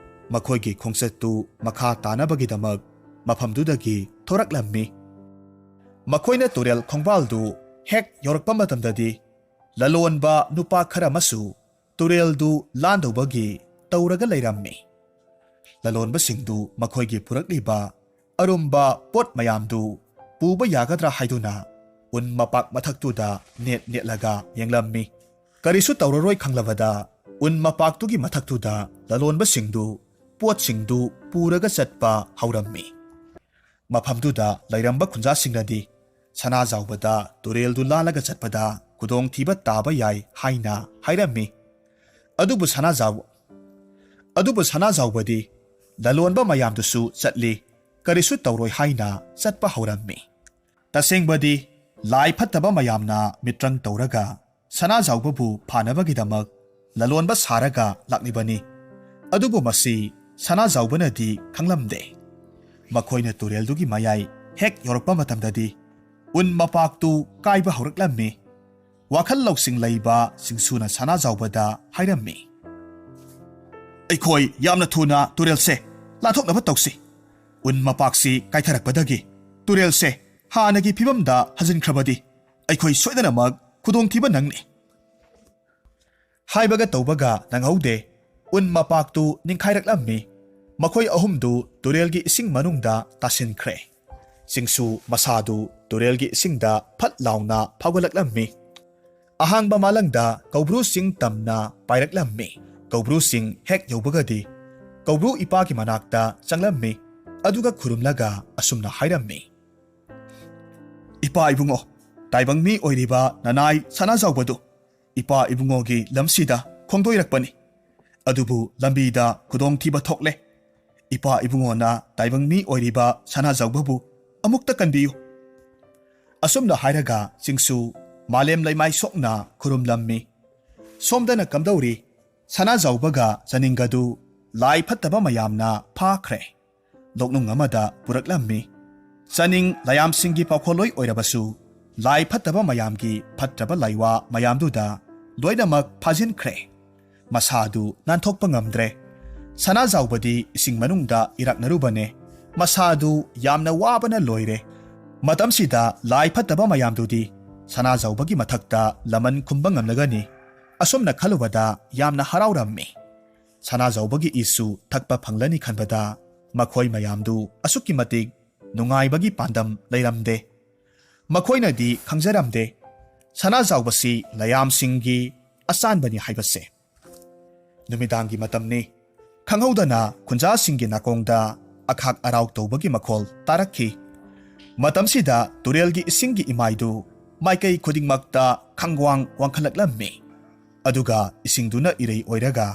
ꯃꯈꯣꯏꯒꯤ ꯈꯣꯡꯆꯠꯇꯨ ꯃꯈꯥ ꯇꯥꯅꯕꯒꯤꯗꯃꯛ ꯃꯐꯝꯗꯨꯗꯒꯤ ꯊꯣꯔꯛꯂꯝꯃꯤ꯫ ꯃꯈꯣꯏꯅ ꯇꯨꯔꯦꯜ ꯈꯣꯡꯕꯥꯜꯗꯨ ꯍꯦꯛ ꯌꯧꯔꯛꯄ ꯃꯇꯝꯗꯗꯤ, ꯂꯂꯣꯟꯕ ꯅꯨꯄꯥ ꯈꯔ ꯑꯃꯁꯨ ꯇꯨꯔꯦꯜꯗꯨ ꯂꯥꯟꯗꯧꯕꯒꯤ ꯇꯧꯔꯒ ꯂꯩꯔꯝꯃꯤ꯫ ꯂꯂꯣꯟꯕꯁꯤꯡꯗꯨ ꯃꯈꯣꯏꯒꯤ ꯄꯨꯔꯛꯂꯤꯕ ꯑꯔꯨꯝꯕ ꯄꯣꯠ ꯃꯌꯥꯝꯗꯨ ꯄꯨꯕ ꯌꯥꯒꯗ꯭ꯔꯥ ꯍꯥꯏꯗꯨꯅ ꯎꯟ ꯃꯄꯥꯛ ꯃꯊꯛꯇꯨꯗ ꯅꯦꯠ ꯅꯦꯠꯂꯒ ꯌꯦꯡꯂꯝꯃꯤ꯫ ꯀꯔꯤꯁꯨ ꯇꯧꯔꯔꯣꯏ ꯈꯪꯂꯕꯗ, ꯎꯟ ꯃꯄꯥꯛꯇꯨꯒꯤ ꯃꯊꯛꯇꯨꯗ ꯂꯂꯣꯟꯕꯁꯤꯡꯗꯨ ꯄꯣꯠꯁꯤꯡꯗꯨ ꯄꯨꯔꯒ ꯆꯠꯄ ꯍꯧꯔꯝꯃꯤ꯫ ꯃꯐꯝꯗꯨꯗ ꯂꯩꯔꯝꯕ ꯈꯨꯟꯖꯥꯁꯤꯡꯅꯗꯤ ꯁꯅꯥꯖꯥꯎꯕꯗ ꯇꯨꯔꯦꯜꯗꯨ ꯂꯥꯜꯂꯒ ꯆꯠꯄꯗ ꯈꯨꯗꯣꯡꯊꯤꯕ ꯇꯥꯕ ꯌꯥꯏ ꯍꯥꯏꯅ ꯍꯥꯏꯔꯝꯃꯤ꯫ ꯑꯗꯨꯕꯨ ꯁꯅꯥꯖꯥꯎ-, ꯑꯗꯨꯕꯨ ꯁꯅꯥꯖꯥꯎꯕꯗꯤ ꯂꯂꯣꯟꯕ ꯃꯌꯥꯝꯗꯨꯁꯨ ꯆꯠꯂꯤ, ꯀꯔꯤꯁꯨ ꯇꯧꯔꯣꯏ ꯍꯥꯏꯅ ꯆꯠꯄ ꯍꯧꯔꯝꯃꯤ꯫ ꯇꯁꯦꯡꯕꯗꯤ ꯂꯥꯏ ꯐꯠꯇꯕ ꯃꯌꯥꯝꯅ ꯃꯤꯇ꯭ꯔꯪ ꯇꯧꯔꯒ ꯁꯅꯥꯖꯥꯎꯕꯕꯨ ꯐꯥꯅꯕꯒꯤꯗꯃꯛ ꯂꯂꯣꯟꯕ ꯁꯥꯔꯒ ꯂꯥꯛꯂꯤꯕꯅꯤ꯫ ꯑꯗꯨꯕꯨ ꯃꯁꯤ ꯁꯅꯥꯖꯥꯎꯕꯅꯗꯤ ꯈꯪꯂꯝꯗꯦ꯫ ꯃꯈꯣꯏꯅ ꯇꯨꯔꯦꯜꯗꯨꯒꯤ ꯃꯌꯥꯏ ꯍꯦꯛ ꯌꯧꯔꯛꯄ ꯃꯇꯝꯗꯗꯤ ꯎꯟ ꯃꯄꯥꯛꯇꯨ ꯀꯥꯏꯕ ꯍꯧꯔꯛꯂꯝꯃꯤ꯫ ꯋꯥꯈꯜ ꯂꯧꯁꯤꯡ ꯂꯩꯕ ꯆꯤꯡꯁꯨꯅ ꯁꯅꯥꯖꯥꯎꯕꯗ ꯍꯥꯏꯔꯝꯃꯤ, "ꯑꯩꯈꯣꯏ ꯌꯥꯝꯅ ꯊꯨꯅ ꯇꯨꯔꯦꯜꯁꯦ ꯂꯥꯟꯊꯣꯛꯅꯕ ꯇꯧꯁꯤ꯫ ꯎꯟ ꯃꯄꯥꯛꯁꯤ ꯀꯥꯏꯊꯔꯛꯄꯗꯒꯤ ꯇꯨꯔꯦꯜꯁꯦ ꯍꯥꯟꯅꯒꯤ ꯐꯤꯕꯝꯗ ꯍꯟꯖꯤꯟꯈ꯭ꯔꯕꯗꯤ ꯑꯩꯈꯣꯏ ꯁꯣꯏꯗꯅꯃꯛ ꯈꯨꯗꯣꯡꯊꯤꯕ ꯅꯪꯅꯤ꯫" ꯍꯥꯏꯕꯒ ꯇꯧꯕꯒ ꯅꯪꯍꯧꯗꯦ꯫ ꯎꯟ ꯃꯄꯥꯛꯇꯨ ꯅꯤꯡꯈꯥꯏꯔꯛꯂꯝꯃꯤ꯫ ꯃꯈꯣꯏ ꯑꯍꯨꯝꯗꯨ ꯇꯨꯔꯦꯜꯒꯤ ꯏꯁꯤꯡ ꯃꯅꯨꯡꯗ ꯇꯥꯁꯤꯟꯈ꯭ꯔꯦ꯫ ꯆꯤꯡꯁꯨ ꯃꯁꯥꯗꯨ ꯇꯨꯔꯦꯜꯒꯤ ꯏꯁꯤꯡꯗ ꯐꯠ ꯂꯥꯎꯅ ꯐꯥꯎꯒꯠꯂꯛꯂꯝꯃꯤ꯫ ꯑꯍꯥꯡꯕ ꯃꯥꯂꯪꯗ ꯀꯧꯕ꯭ꯔꯨꯁꯤꯡ ꯇꯝꯅ ꯄꯥꯏꯔꯛꯂꯝꯃꯤ꯫ ꯀꯧꯕ꯭ꯔꯨꯁꯤꯡ ꯍꯦꯛ ꯌꯧꯕꯒꯗꯤ ꯀꯧꯕ꯭ꯔꯨ ꯏꯄꯥꯒꯤ ꯃꯅꯥꯛꯇ ꯆꯪꯂꯝꯃꯤ꯫ ꯑꯗꯨꯒ ꯈꯨꯔꯨꯝꯂꯒ ꯑꯁꯨꯝꯅ ꯍꯥꯏꯔꯝꯃꯤ, "ꯏꯄꯥ ꯏꯕꯨꯡꯉꯣ, ꯇꯥꯏꯕꯪ ꯃꯤ ꯑꯣꯏꯔꯤꯕ ꯅꯅꯥꯏ ꯁꯅꯥꯖꯥꯎꯕꯗꯨ ꯏꯄꯥ ꯏꯕꯨꯡꯉꯣꯒꯤ ꯂꯝꯁꯤꯗ ꯈꯣꯡꯗꯣꯏꯔꯛꯄꯅꯤ꯫ ꯑꯗꯨꯕꯨ ꯂꯝꯕꯤꯗ ꯈꯨꯗꯣꯡꯊꯤꯕ ꯊꯣꯛꯂꯦ꯫ ꯏꯄꯥ ꯏꯕꯨꯡꯉꯣꯅ ꯇꯥꯏꯕꯪ ꯃꯤ ꯑꯣꯏꯔꯤꯕ ꯁꯅꯥꯖꯥꯎꯕꯕꯨ ꯑꯃꯨꯛꯇ ꯀꯟꯕꯤꯌꯨ꯫" ꯑꯁꯨꯝꯅ ꯍꯥꯏꯔꯒ ꯆꯤꯡꯁꯨ ꯃꯥꯂꯦꯝ ꯂꯩꯃꯥꯏ ꯁꯣꯛꯅ ꯈꯨꯔꯨꯝꯂꯝꯃꯤ꯫ ꯁꯣꯝꯗꯅ ꯀꯝꯗꯧꯔꯤ? ꯁꯅꯥꯖꯥꯎꯕꯒ ꯆꯅꯤꯡꯒꯗꯨ ꯂꯥꯏ ꯐꯠꯇꯕ ꯃꯌꯥꯝꯅ ꯐꯥꯈ꯭ꯔꯦ꯫ ꯂꯣꯛꯅꯨꯡ ꯑꯃꯗ ꯄꯨꯔꯛꯂꯝꯃꯤ꯫ ꯆꯅꯤꯡ ꯂꯌꯥꯝꯁꯤꯡꯒꯤ ꯄꯥꯎꯈꯣꯜꯂꯣꯏ ꯑꯣꯏꯔꯕꯁꯨ, ꯂꯥꯏ ꯐꯠꯇꯕ ꯃꯌꯥꯝꯒꯤ ꯐꯠꯇ꯭ꯔꯕ ꯂꯥꯏꯋꯥ ꯃꯌꯥꯝꯗꯨꯗ ꯂꯣꯏꯅꯃꯛ ꯐꯥꯖꯤꯟꯈ꯭ꯔꯦ꯫ ꯃꯁꯥꯗꯨ ꯅꯥꯟꯊꯣꯛꯄ ꯉꯝꯗ꯭ꯔꯦ꯫ ꯁꯅꯥꯖꯥꯎꯕꯗꯤ ꯏꯁꯤꯡ ꯃꯅꯨꯡꯗ ꯏꯔꯥꯛꯅꯔꯨꯕꯅꯦ꯫ ꯃꯁꯥꯗꯨ ꯌꯥꯝꯅ ꯋꯥꯕꯅ ꯂꯣꯏꯔꯦ꯫ ꯃꯇꯝꯁꯤꯗ ꯂꯥꯏ ꯐꯠꯇꯕ ꯃꯌꯥꯝꯗꯨꯗꯤ ꯁꯅꯥꯖꯥꯎꯕꯒꯤ ꯃꯊꯛꯇ ꯂꯃꯟ ꯈꯨꯝꯕ ꯉꯝꯂꯒꯅꯤ꯫ ꯑꯁꯨꯝꯅ ꯈꯜꯂꯨꯕꯗ ꯌꯥꯝꯅ ꯍꯔꯥꯎꯔꯝꯃꯤ꯫ ꯁꯅꯥꯖꯥꯎꯕꯒꯤ ꯏꯁꯨ ꯊꯛꯄ ꯐꯪꯂꯅꯤ ꯈꯟꯕꯗ ꯃꯈꯣꯏ ꯃꯌꯥꯝꯗꯨ ꯑꯁꯨꯛꯀꯤ ꯃꯇꯤꯛ ꯅꯨꯡꯉꯥꯏꯕꯒꯤ ꯄꯥꯟꯗꯝ ꯂꯩꯔꯝꯗꯦ꯫ ꯃꯈꯣꯏꯅꯗꯤ ꯈꯪꯖꯔꯝꯗꯦ ꯁꯅꯥꯖꯥꯎꯕꯁꯤ ꯂꯌꯥꯝꯁꯤꯡꯒꯤ ꯑꯆꯥꯟꯕꯅꯤ ꯍꯥꯏꯕꯁꯦ꯫ ꯅꯨꯃꯤꯗꯥꯡꯒꯤ ꯃꯇꯝꯅꯤ꯫ ꯈꯪꯍꯧꯗꯅ ꯈꯨꯟꯖꯥꯁꯤꯡꯒꯤ ꯅꯥꯀꯣꯡꯗ ꯑꯈꯥꯛ ꯑꯔꯥꯎ ꯇꯧꯕꯒꯤ ꯃꯈꯣꯜ ꯇꯥꯔꯛꯈꯤ꯫ ꯃꯇꯝꯁꯤꯗ ꯇꯨꯔꯦꯜꯒꯤ ꯏꯁꯤꯡꯒꯤ ꯏꯃꯥꯏꯗꯨ ꯃꯥꯏꯀꯩ ꯈꯨꯗꯤꯡꯃꯛꯇ ꯈꯪꯋꯥꯡ ꯋꯥꯡꯈꯠꯂꯛꯂꯝꯃꯤ꯫ ꯑꯗꯨꯒ ꯏꯁꯤꯡꯗꯨꯅ ꯏꯔꯩ ꯑꯣꯏꯔꯒ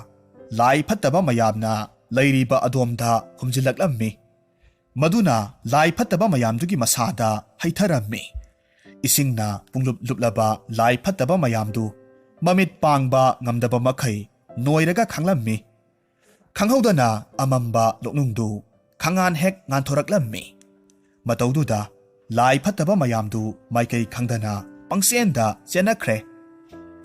ꯂꯥꯏ ꯐꯠꯇꯕ ꯃꯌꯥꯝꯅ ꯂꯩꯔꯤꯕ ꯑꯗꯣꯝꯗ ꯍꯨꯝꯖꯤꯜꯂꯛꯂꯝꯃꯤ꯫ ꯃꯗꯨꯅ ꯂꯥꯏ ꯐꯠꯇꯕ ꯃꯌꯥꯝꯗꯨꯒꯤ ꯃꯁꯥꯗ ꯍꯩꯊꯔꯝꯃꯤ꯫ ꯏꯁꯤꯡꯅ ꯄꯨꯡꯂꯨꯞ ꯂꯨꯞꯂꯕ ꯂꯥꯏ ꯐꯠꯇꯕ ꯃꯌꯥꯝꯗꯨ ꯃꯃꯤꯠ ꯄꯥꯡꯕ ꯉꯝꯗꯕ ꯃꯈꯩ ꯅꯣꯏꯔꯒ ꯈꯥꯡꯂꯝꯃꯤ꯫ ꯈꯪꯍꯧꯗꯅ ꯑꯃꯝꯕ ꯂꯣꯛꯅꯨꯡꯗꯨ ꯈꯪꯉꯥꯟ ꯍꯦꯛ ꯉꯥꯟꯊꯣꯔꯛꯂꯝꯃꯤ꯫ ꯃꯇꯧꯗꯨꯗ ꯂꯥꯏ ꯐꯠꯇꯕ ꯃꯌꯥꯝꯗꯨ ꯃꯥꯏꯀꯩ ꯈꯪꯗꯅ ꯄꯪꯆꯦꯟꯗ ꯆꯦꯟꯅꯈ꯭ꯔꯦ꯫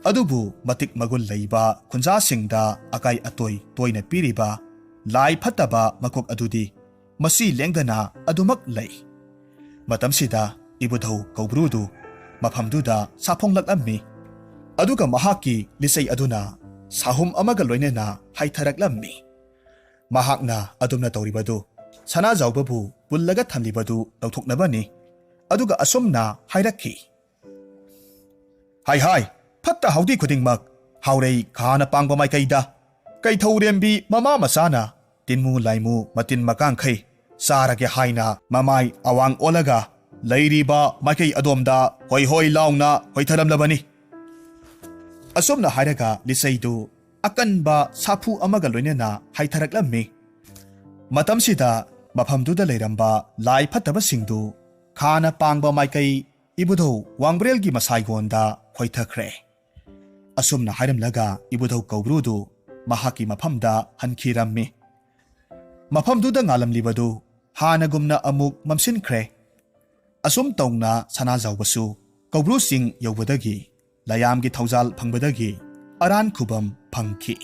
ꯑꯗꯨꯕꯨ ꯃꯇꯤꯛ ꯃꯒꯨꯟ ꯂꯩꯕ ꯈꯨꯟꯖꯥꯁꯤꯡꯗ ꯑꯀꯥꯏ ꯑꯇꯣꯏ ꯇꯣꯏꯅ ꯄꯤꯔꯤꯕ ꯂꯥꯏ ꯐꯠꯇꯕ ꯃꯀꯣꯛ ꯑꯗꯨꯗꯤ ꯃꯁꯤ ꯂꯦꯡꯗꯅ ꯑꯗꯨꯃꯛ ꯂꯩ꯫ ꯃꯇꯝꯁꯤꯗ ꯏꯕꯨꯙꯧ ꯀꯧꯕ꯭ꯔꯨꯗꯨ ꯃꯐꯝꯗꯨꯗ ꯁꯥꯐꯣꯡꯂꯛꯂꯝꯃꯤ꯫ ꯑꯗꯨꯒ ꯃꯍꯥꯛꯀꯤ ꯂꯤꯆꯩ ꯑꯗꯨꯅ ꯁꯥꯍꯨꯝ ꯑꯃꯒ ꯂꯣꯏꯅꯅ ꯍꯥꯏꯊꯔꯛꯂꯝꯃꯤ꯫ ꯃꯍꯥꯛꯅ ꯑꯗꯨꯝꯅ ꯇꯧꯔꯤꯕꯗꯨ ꯁꯅꯥꯖꯥꯎꯕꯕꯨ ꯄꯨꯜꯂꯒ ꯊꯝꯂꯤꯕꯗꯨ ꯂꯧꯊꯣꯛꯅꯕꯅꯤ꯫ ꯑꯗꯨꯒ ꯑꯁꯨꯝꯅ ꯍꯥꯏꯔꯛꯈꯤ, "ꯍꯥꯏ ꯍꯥꯏ, ꯐꯠꯇ ꯍꯥꯎꯗꯤ ꯈꯨꯗꯤꯡꯃꯛ ꯍꯥꯎꯔꯩ ꯈꯥꯅ ꯄꯥꯡꯕ ꯃꯥꯏꯀꯩꯗ ꯀꯩꯊꯧꯔꯦꯝꯕꯤ ꯃꯃꯥ ꯃꯆꯥꯅ ꯇꯤꯟꯃꯨ ꯂꯥꯏꯃꯨ ꯃꯇꯤꯟ ꯃꯀꯥꯡꯈꯩ ꯆꯥꯔꯒꯦ ꯍꯥꯏꯅ ꯃꯃꯥꯏ ꯑꯋꯥꯡ ꯑꯣꯜꯂꯒ ꯂꯩꯔꯤꯕ ꯃꯥꯏꯀꯩ ꯑꯗꯣꯝꯗ ꯍꯣꯏ ꯍꯣꯏ ꯂꯥꯎꯅ ꯍꯣꯏꯊꯔꯝꯂꯕꯅꯤ"꯫ ꯑꯁꯨꯝꯅ ꯍꯥꯏꯔꯒ ꯂꯤꯆꯩꯗꯨ ꯑꯀꯟꯕ ꯁꯥꯐꯨ ꯑꯃꯒ ꯂꯣꯏꯅꯅ ꯍꯥꯏꯊꯔꯛꯂꯝꯃꯤ꯫ ꯃꯇꯝꯁꯤꯗ ꯃꯐꯝꯗꯨꯗ ꯂꯩꯔꯝꯕ ꯂꯥꯏ ꯐꯠꯇꯕꯁꯤꯡꯗꯨ ꯈꯥꯅ ꯄꯥꯡꯕ ꯃꯥꯏꯀꯩ ꯏꯕꯨꯙꯧ ꯋꯥꯡꯕ꯭ꯔꯦꯜꯒꯤ ꯃꯁꯥꯏꯒꯣꯟꯗ ꯈꯣꯏꯊꯈ꯭ꯔꯦ꯫ ꯑꯁꯨꯝꯅ ꯍꯥꯏꯔꯝꯂꯒ ꯏꯕꯨꯙꯧ ꯀꯧꯕ꯭ꯔꯨꯗꯨ ꯃꯍꯥꯛꯀꯤ ꯃꯐꯝꯗ ꯍꯟꯈꯤꯔꯝꯃꯤ꯫ ꯃꯐꯝꯗꯨꯗ ꯉꯥꯜꯂꯝꯂꯤꯕꯗꯨ ꯍꯥꯟꯅꯒꯨꯝꯅ ꯑꯃꯨꯛ ꯃꯝꯁꯤꯟꯈ꯭ꯔꯦ꯫ ꯑꯁꯨꯝ ꯇꯧꯅ ꯁꯅꯥꯖꯥꯎꯕꯁꯨ ꯀꯧꯕ꯭ꯔꯨ ꯆꯤꯡ ꯌꯧꯕꯗꯒꯤ ꯂꯌꯥꯝꯒꯤ ꯊꯧꯖꯥꯜ ꯐꯪꯕꯗꯒꯤ ꯑꯔꯥꯟ ꯈꯨꯕꯝ ꯐꯪꯈꯤ꯫